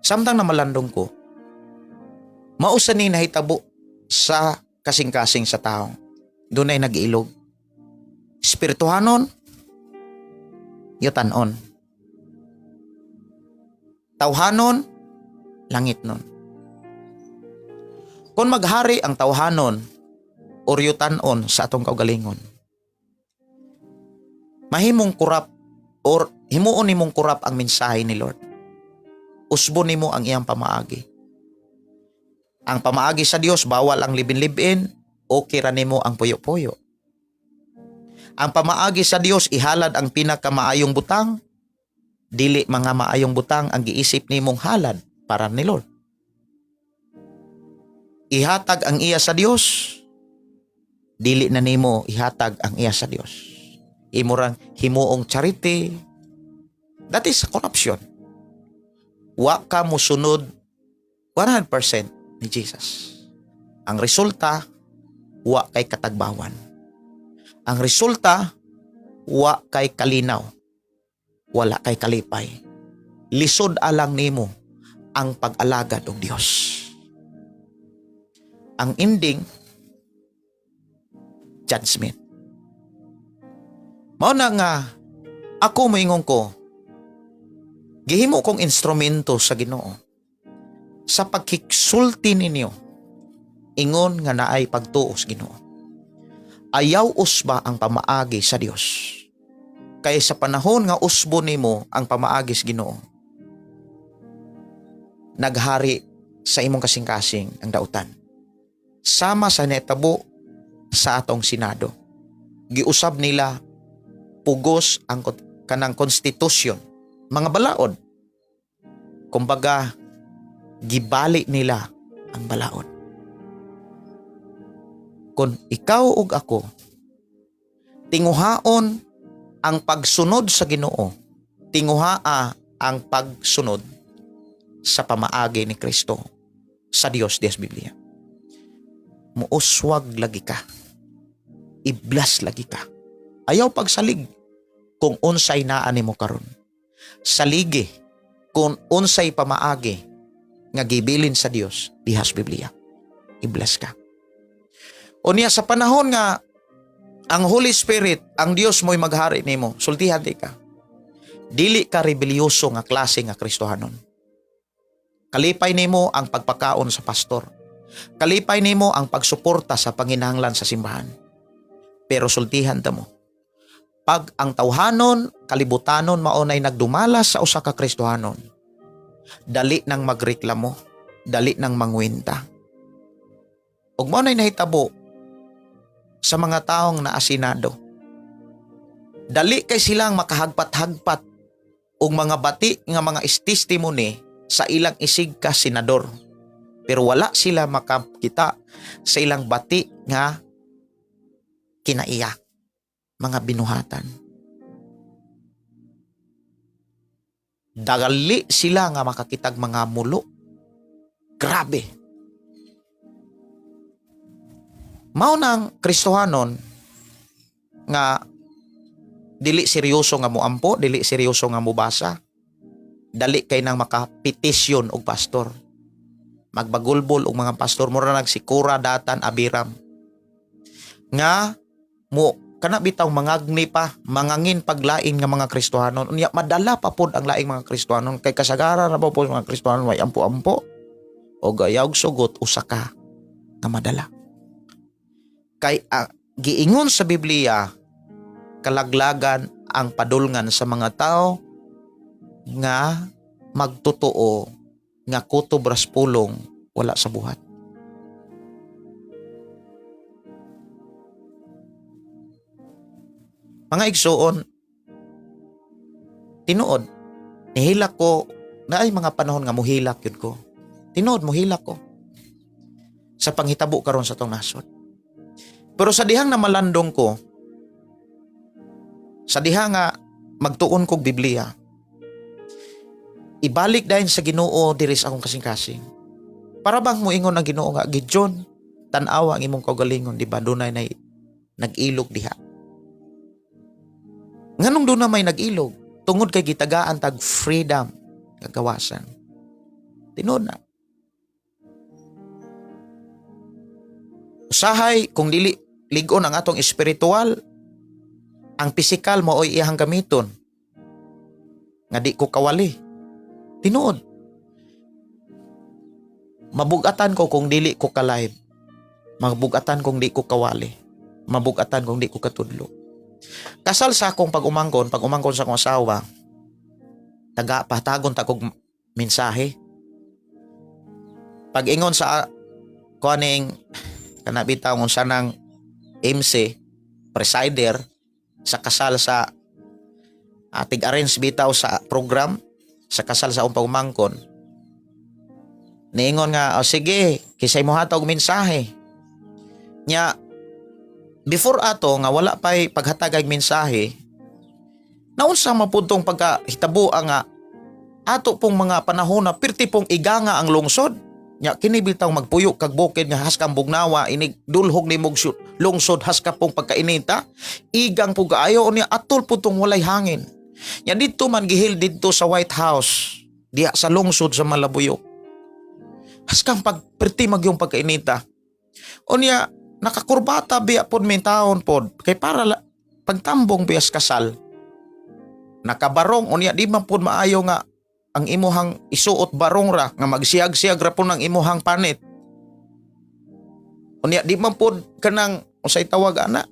Samtang namalandong ko, mausa ni nahitabo sa kasing-kasing sa tao. Dunay nag-ilog. Espirituhanon, yutanon. Tawhanon, langit nun. Kung maghari ang tawhanon or yutanon sa atong kaugalingon, Mahimong corrupt or himuon nimong corrupt ang mensahe ni Lord. Usbon nimo ang iyang pamaagi. Ang pamaagi sa Dios, bawal ang libin-libin, okay ra nimo ang puyo-puyo. Ang pamaagi sa Dios, ihalad ang pinakamaayong butang, dili mga maayong butang ang giisip nimong halad para ni Lord. Ihatag ang iya sa Dios, dili na nimo ihatag ang iya sa Dios. Imo rang himuong charity. That is corruption. Wa ka musunod 100% ni Jesus. Ang resulta, wa kay katagbawan. Ang resulta, wa kay kalinaw. Wala kay kalipay. Lisod alang nimo ang pag-alagad og Dios. Ang ending, judgment. Mao na nga ako moingon ko, gihimo kong instrumento sa Ginoo sa pagkiksulti ninyo ingon nga naay pagtuo sa Ginoo. Ayaw usba ang pamaagi sa Dios. Kay sa panahon nga usbo nimo ang pamaagi sa Ginoo, naghari sa imong kasing-kasing ang dautan. Sama sa netabo sa atong Senado. Giusab nila pugos ang kanang konstitusyon, mga balaod. Kumbaga, gibali nila ang balaod. Kung ikaw ug ako tinguhaon ang pagsunod sa Ginoo, tinguhaa ang pagsunod sa pamaagi ni Kristo sa Dios dias Biblia. Muuswag lagi ka. I-bless lagi ka. Ayaw pagsalig kung unsay naa nimo karon. Saligi kung unsay pamaagi nga gibilin sa Dios diha sa Biblia. I-bless ka. Unya sa panahon nga ang Holy Spirit, ang Dios mo'y maghari nimo, sultihan di ka. Dili ka rebelyoso nga klase nga Kristohanon. Kalipay nimo ang pagpakaon sa pastor. Kalipay nimo ang pagsuporta sa panginahanglan sa simbahan. Pero sultihan ta mo. Pag ang tawhanon, kalibutanon maunay nagdumala sa usa ka Kristohanon, dali nang magreklamo, dali nang mangwenta. Ug mao nay nahitabo sa mga taong naasinado. Dali kay silang makahagpat-hagpat og mga bati nga mga testimony sa ilang isig ka senador. Pero wala sila makakita sa ilang bati nga kinaiya, mga binuhatan. Dali sila nga makakitag mga mulo. Grabe. Mao nang Kristohanon nga dili seryoso nga moampo, dili seryoso nga mobasa. Dali kay nang makapetisyon og pastor. Magbagulbol og mga pastor, mura nagsikura Datan Abiram. Nga mo kana bitaw mangagni pa, mangangin paglain nga mga Kristohanon. Unya madala pa pod ang laing mga Kristohanon kay kasagaran ra pa pod mga Kristohanon may ampo-ampo o gayaw sugot usa ka nga madala. Kay giingon sa Biblia, kalaglagan ang padulngan sa mga tao nga magtotoo nga kutob ras pulong wala sa buhat. Mga igsuon, tinuod, nihilak ko, naay mga panahon nga muhilak yun ko. Tinuod, muhilak ko sa panghitabo karon sa tong nasod. Pero sa dihang namalandong ko, sa diha nga magtuon kog Biblia, ibalik dayon sa Ginoo diri sa akong kasing-kasing. Para bang moingon ang Ginoo nga, Gideon, tan-awa ang imong kaugalingon, di ba dunay nay nag-ilog diha. Nganong doon na may nag-ilog? Tungod kay gitagaan tag freedom kagawasan. Tinuod na. Usahay kung dili lig-on ang atong espiritual, ang pisikal mao'y iyang gamiton. Nga di ko kawali. Tinuod. Mabugatan ko kung dili ko ka-live. Mabugatan kung di ko kawali. Mabugatan kung di ko katudlo. Kasal sa akong pag-umangkon, pag-umangkon sa akong asawa, taga patagon ta kog mensahe. Pag-ingon sa kuaning kana bitaw unsa nang MC, presider sa kasal sa tig-arrange bitaw sa program sa kasal sa akong pag-umangkon. Niingon nga, "Oh, sige, kisay mo hatag mensahe." Nya before ato nga wala pa'y paghatag og mensahe, naunsa mapuntong pagkahitabo nga ato pong mga panahon na pirti pong iganga ang lungsod. Nya kini bitaw magpuyo kag bukid nga haskang bugnawa, inig dulhog nimog lungsod, haska pong pagkainita, igang po kaayo niya, atol po tong walay hangin. Nya didto man gihil didto sa White House diha sa lungsod sa Malabuyok. Haskang pagperti magyong pagkainita. Unya nakakurbata biya pod may taon pod kay para la, pagtambong biyas kasal. Nakabarong, unya di man pod maayo nga ang imuhang isuot barong ra nga magsiyag-siyag ra po ng imuhang panit. Unya di man pod kanang usay tawag ana.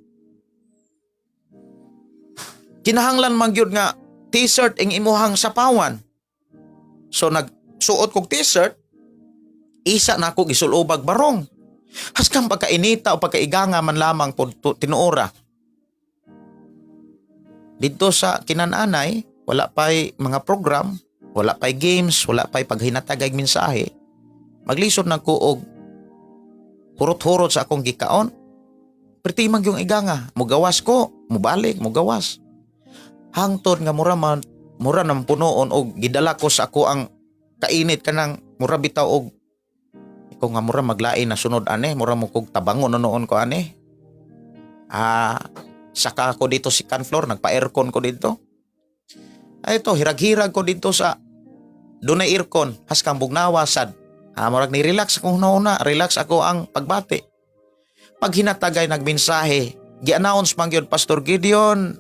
Kinahanglan man gyud nga t-shirt ing imuhang sapawan. So nagsuot kog t-shirt, isa na ako gisulubag barong. Haskang pagkainita o pagkaiganga man lamang pod tinuora. Dito sa kinananay, wala pa'y mga program, wala pa'y games, wala pa'y paghinatagay mensahe. Maglisod na ko og hurot-hurot sa akong gikaon. Perti man yung iganga, mugawas ko, mubalik, mugawas. Hangtod nga mura man mura nang punoon og gidala ko sa ako ang kainit kanang mura bitaw og ikaw nga mura maglain na sunod ane, mura mo kog tabangon na noon ko ane. Saka ako dito si floor, nagpa-aircon ko dito. Ay ito, hirag-hirag ko dito sa dunay aircon, haskang bugnawa sad. Murag ni relax akong una, relax ako ang pagbati. Pag hinatagay nagmensahe, gi-announce man gyud Pastor Gideon.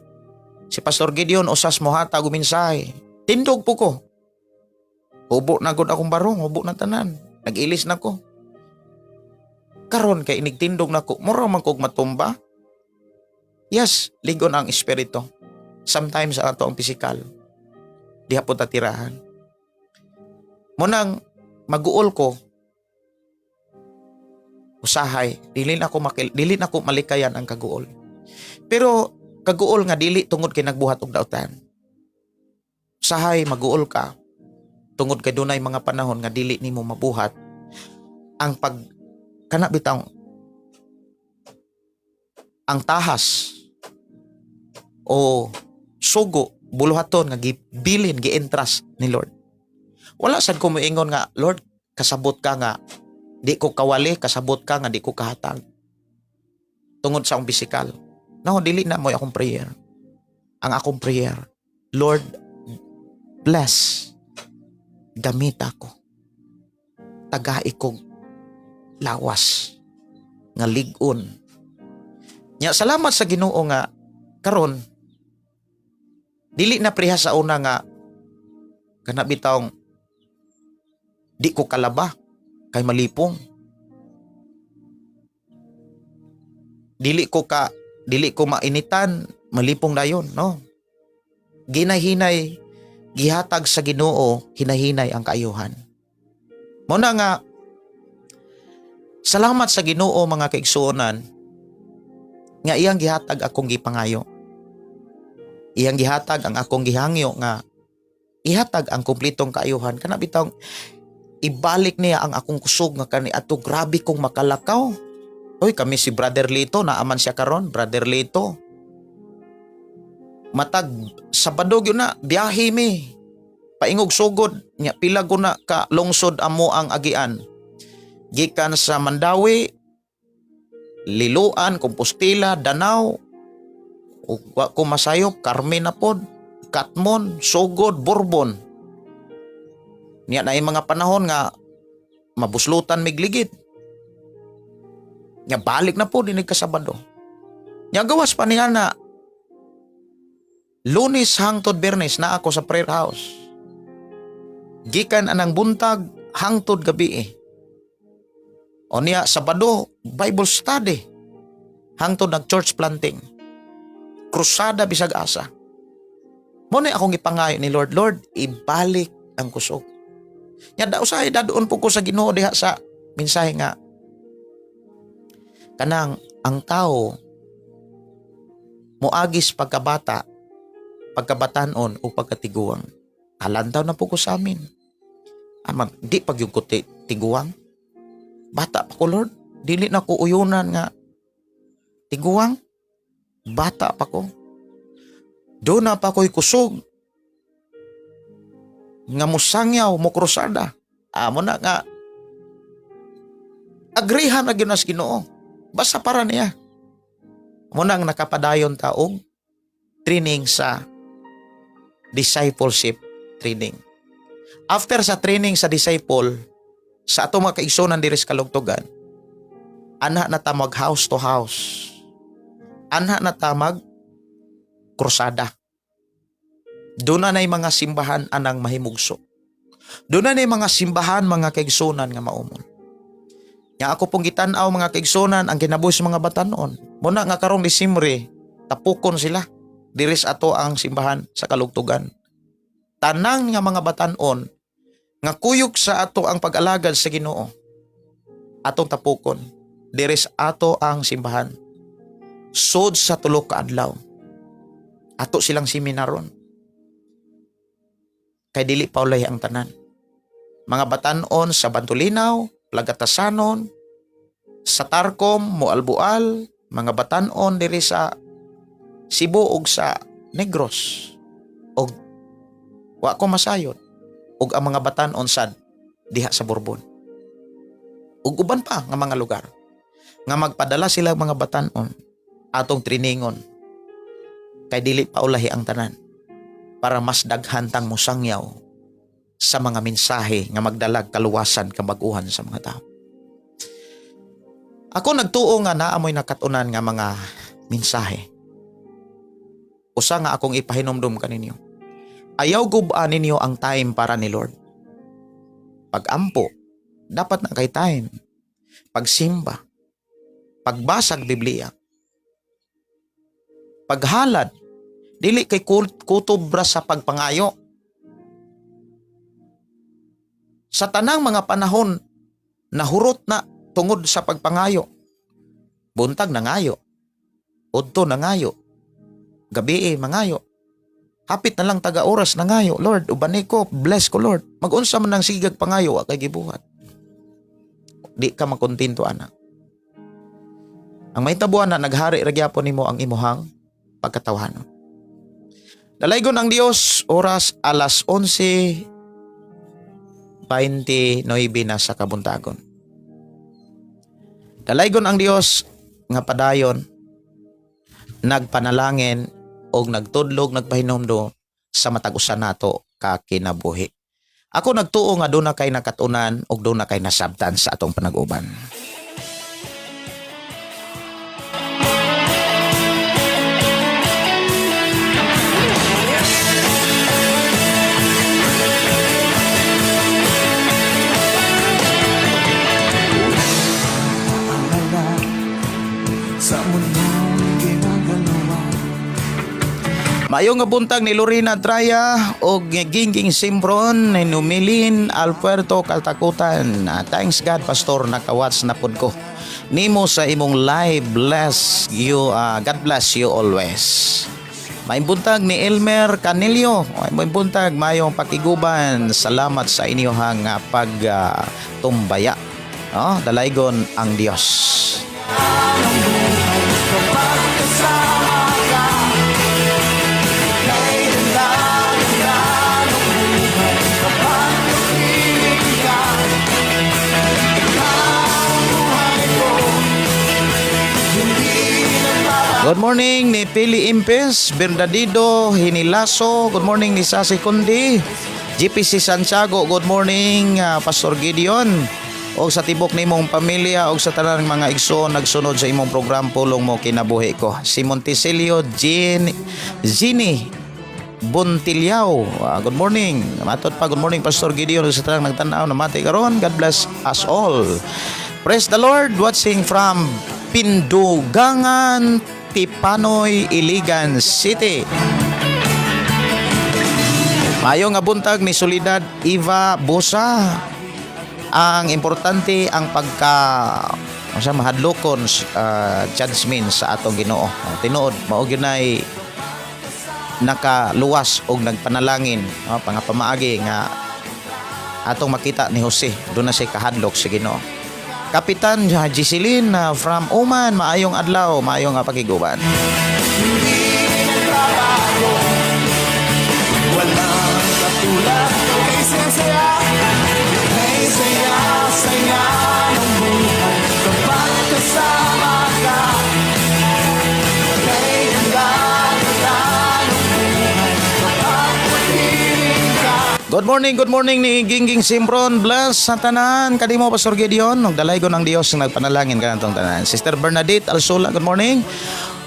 Si Pastor Gideon usas mohatag og mensahe. Tindog po ko. Hubo na gud akong barong, hubo na tanan. Nag-ilis na ko. Karon kay inigtindog na ko, mura man kog matumba. Yes, ligon ang espiritu. Sometimes ang ato ang pisikal. Diha po tatirahan. Munang maguol ko, usahay, dili na ako malikayan ang kaguol. Pero kaguol nga dili tungod kay nagbuhat og dautan. Usahay maguol ka tungod kay dunay mga panahon nga dili nimo mabuhat ang pag kana bitaw ang tahas o sugo, buluhaton nga gibilin, gi-entrust ni Lord. Wala sad ko moingon nga, "Lord, kasabot ka nga di ko kawali, kasabot ka nga di ko kahatag tungod sa akong pisikal." No, dili na mo akong prayer. Ang akong prayer, "Lord, bless, gamit ako. Tagai kog lawas nga lig-on." Nya salamat sa Ginoo nga karon dili na preha sa una nga kana bitawng di ko kalaba kay malipong. Dili ko mainitan, malipong dayon, no. Ginahinay gihatag sa Ginoo, hinahinay ang kaayuhan. Mo na nga salamat sa Ginoo, mga kaigsuonan, nga iyang gihatag akong gipangayo. Iyang gihatag ang akong gihangyo nga ihatag ang kumplitong kaayuhan, kana bitawng ibalik niya ang akong kusog nga kani ato grabe kong makalakaw. Oy, kami si Brother Lito, naaman siya karon, Brother Lito. Matag Sabado gyud na biyahe mi. Paingog Sogod, nya pila ko na ka lungsod amo ang agian. Gikan sa Mandaue, Liloan, Compostela, Danao, ug wa ko masayop, Carmen na pod, Catmon, Sogod, Borbon. Niya na mga panahon nga mabuslutan migligid. Nya balik na po dinig ka Sabado. Nya gawas pa niya na Lunes hangtod Biyernes na ako sa prayer house. Gikan anang buntag hangtod gabi eh. O niya Sabado, Bible study. Hangtod nag church planting. Krusada bisag asa. Mao na akong ipangayo ni Lord, "Lord, ibalik ang kusog." Nya da usahay dadoon po ko sa Ginoo diha sa mensahe nga kanang ang tao moagis pagkabata, pagkabatanon o pagkatiguang. Kalantaw na po ko sa amin. Ama, di pag yung ko tiguang. Bata pa ko, Lord. Dili na ko uyunan nga tiguang. Bata pa ko. Doon na pa ko'y kusog nga musangyaw, mo krusada. Amo na nga agrihan na gyud na sa Ginoo. Basta para niya. Mo na ang nakapadayon ta og training sa discipleship training. After sa training sa disciple, sa ato mga kaigsunan diri sa kalugtugan, anha na ta mag house to house. Anha na ta mag krusada. Doon na mga simbahan anang mahimugso. Doon na mga simbahan, mga kaigsunan, nga maumon. Nga ako pong gitan-aw, mga kaigsunan, ang kinabuhi sa mga batanon. Muna nga karong Disyembre, tapukon sila. Diris ato ang simbahan sa kalugtugan. Tanang nga mga batanon nga kuyog sa ato ang pag-alagad sa Ginoo. Atong tapukon. Diris ato ang simbahan. Sod sa 3 ka adlaw. Ato silang seminaron. Kay dili paulay ang tanan. Mga batanon sa Bantulinaw, Plagatasanon, sa Tarcom, Moalboal, mga batanon diri sa Cebu ug sa Negros. Og wa ko masayod ug ang mga batanon sad diha sa Borbon. Ug uban pa nga mga lugar nga magpadala sila mga batanon, atong trainingon kay dili pa ulahi ang tanan para mas daghan tang musangyaw sa mga mensahe nga magdalag kaluwasan, kabaguhan sa mga tao. Ako nagtuo nga naamoy nakatunan nga mga mensahe. Usa nga akong ipahinumdum kaninyo. Ayaw gub-a ninyo ang time para ni Lord. Pag-ampo, dapat na kay time. Pagsimba, pagbasag Biblia, paghalad, dili kay kutob ra sa pagpangayo. Sa tanang mga panahon, nahurot na tungod sa pagpangayo. Buntag nangayo. Udto nangayo. Gabi mangayo. Hapit na lang taga oras nangayo. "Lord, ubani ko, bless ko, Lord." Magunsa man ang sigag pangayo, wa kay gibuhat. Di ka makontento ana. Ang may tabuan na naghari ra gyapon nimo ang imuhang pagkatawhanon. Dalaygon ang Dios, oras alas 11:29 na sa kabuntagon. Dalaygon ang Dios nga padayon nagpanalangin og nagtudlog, nagpahinumdom sa matag usa nato ka kinabuhi. Ako nagtuo nga doon na kay nakatunan og doon na kay nasabtan sa atong panag-uban. Alala sa mundong ginagalawan. Maayong nga buntag ni Lorena Traya og Gingging Simbron ni Numilin Alberto Kaltakutan. Ah, thanks God, Pastor, nakawatch na pud ko nimo sa imong live. Bless you, God bless you always. Maayong buntag ni Elmer Canilio. Maayong buntag, mayong pakiguban. Salamat sa inyong pagtumbaya. No, dalaygon ang Dios. Kapag kasama ka, kay ganda, ganda ng buhay kapag kapiling ka. Ikaw ang buhay ko, hindi nagbabago. Good morning ni Pili Impes, Bernadito Hinilaso. Good morning ni Sasi Kundi, GPC Santiago. Good morning, Pastor Gideon. O sa tibok nimong pamilya o sa tanang mga igsoon nagsunod sa imong program Pulong Mo Kinabuhi Ko. Si Monticelio Jean Zini Buntilyaw. Ah, good morning. Matod pa, good morning, Pastor Gideon, sa tanang nagtan-aw namati karon. God bless us all. Praise the Lord, watching from Pindugangan. Tipanoy, Iligan City. Maayong nga buntag ni Solidad Eva Bosa. Ang importante ang pagka sa mahadlokon judgment sa atong Ginoo. Oh, tinuod mao gyud nay nakaluwas og nagpanalangin, no, pangapamaagi nga atong makita ni Jose, duna siya kahadlok sa Ginoo. Kapitan Giseline from Oman, maayong adlaw, maayong nga pakiguban. Hindi nagbabago. Walang katulad. Kay saya-saya, kay saya-saya ng buhay kapag kasama ka. Kay ganda-ganda ng buhay kapag kapiling ka. Good morning ni Gingging Simbron. Bless sa tanan. Kanimo, Pastor Gideon. Og dalaygon ang Dios nga nagpanalangin kanatong tanan. Sister Bernadette Alsola, good morning.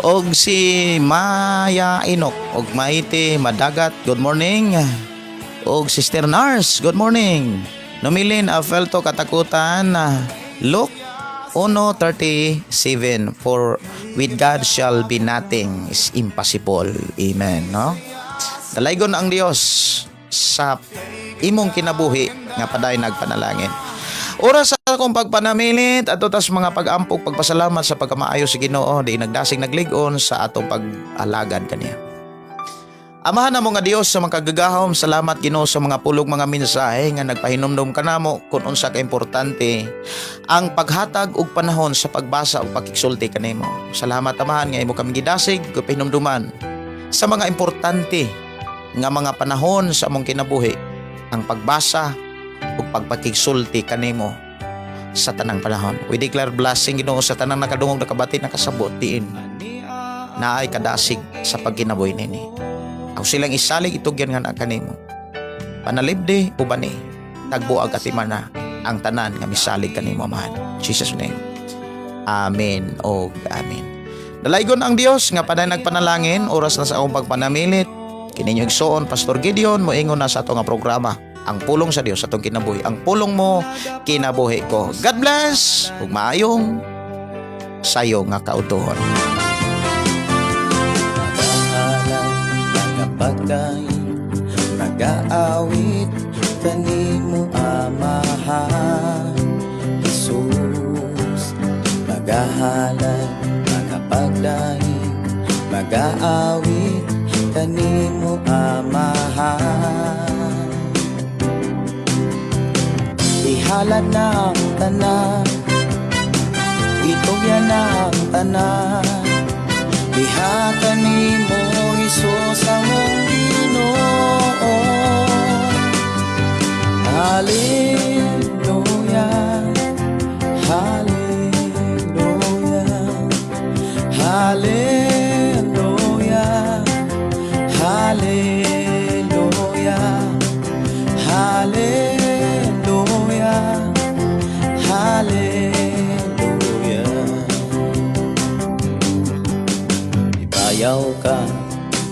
Og si Maya Inok og Maite Madagat, good morning. Og Sister Nars, good morning. Numilin Afelto Katakutan, Luke 1:37, "For with God shall be nothing is impossible." Amen, no? Dalaygon ang Dios sa imong kinabuhi nga paday nagpanalangin. Oras sa akong pagpanamilit ato tas mga pag-ampog, pagpasalamat sa pagkamaayo sa Ginoo di nagdasig naglig-on sa atong pag-alagad kaniya. Amahan namo nga Dios sa makagagahom, salamat, Ginoo, sa mga pulong, mga mensahe nga nagpahinumdum kanamo kung unsa ka importante ang paghatag og panahon sa pagbasa ug pakigsulti kanimo. Salamat, Amahan, nga imo kami gidasig ug pahinumduman sa mga importante nga mga panahon sa among kinabuhi, ang pagbasa ug pagpakigsulti kanimo sa tanang panahon. We declare blessing, Ginoo, sa tanang nakadungog, nakabati, nakasabot diin naay kadasig sa pagkinabuhi nini. Ako silang isalig, itugyan nga na kanimo. Panalipdi ubani tagbuag atimana ang tanan nga misalig kanimo, Amahan. Jesus' name. Amen og amen. Dalaygon ang Dios nga paday nagpanalangin. Oras na sa akong pagpanamilit. Kini inyong igsoon, Pastor Gideon, moingon na sa ato nga programa, Ang Pulong sa Dios sa atong Kinabuhi. Ang pulong mo, kinabuhi ko. God bless ug maayong sayo nga kautuhon. Nagahalad, nagapagdaig, nagaawit kanimo, Amahan Jesus. Magahalad, magapagdaig, magaawit kanimo, Amahan. Ihalad na ang tanan, itugyan na ang tanan. Diha kanimo, Hesus, among Ginoo. Hallelujah, Hallelujah, Hallelujah, Hallelujah, Hallelujah, Hallelujah. Ibayaw ka,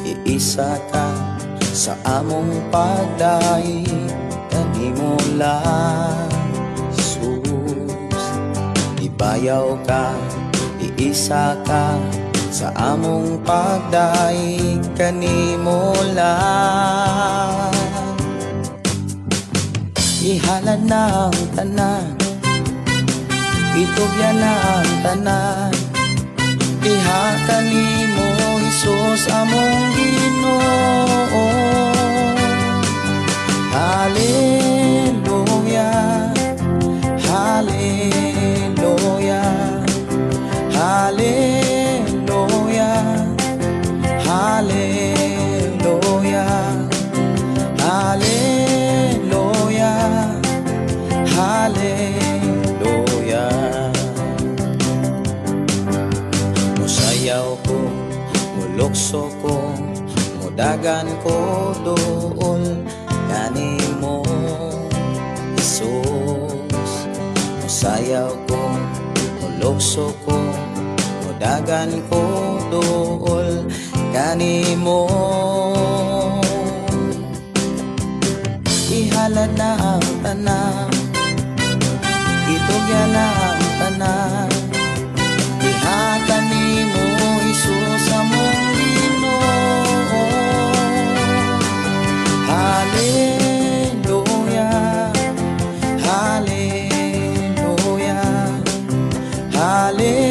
iisa ka sa among pagdaig kanimo lang, Jesus. Ibayaw ka, iisa ka sa among pagdaig kanimo lang. Ihalad na ang tanan, itugyan na ang tanan. Diha kanimo, Hesus, among Ginoo. Hallelujah, Hallelujah, Hallelujah, Hallelujah, Hallelujah, Hallelujah. Musayaw ko, mulukso ko, mudagan ko duol kanimo, Jesus. Musayaw ko, mulukso ko, mudagan ko duol kanimo. Ihalad na ang tanan, itugyan na ang tanan. Diha kanimo, Jesus. Kalipay.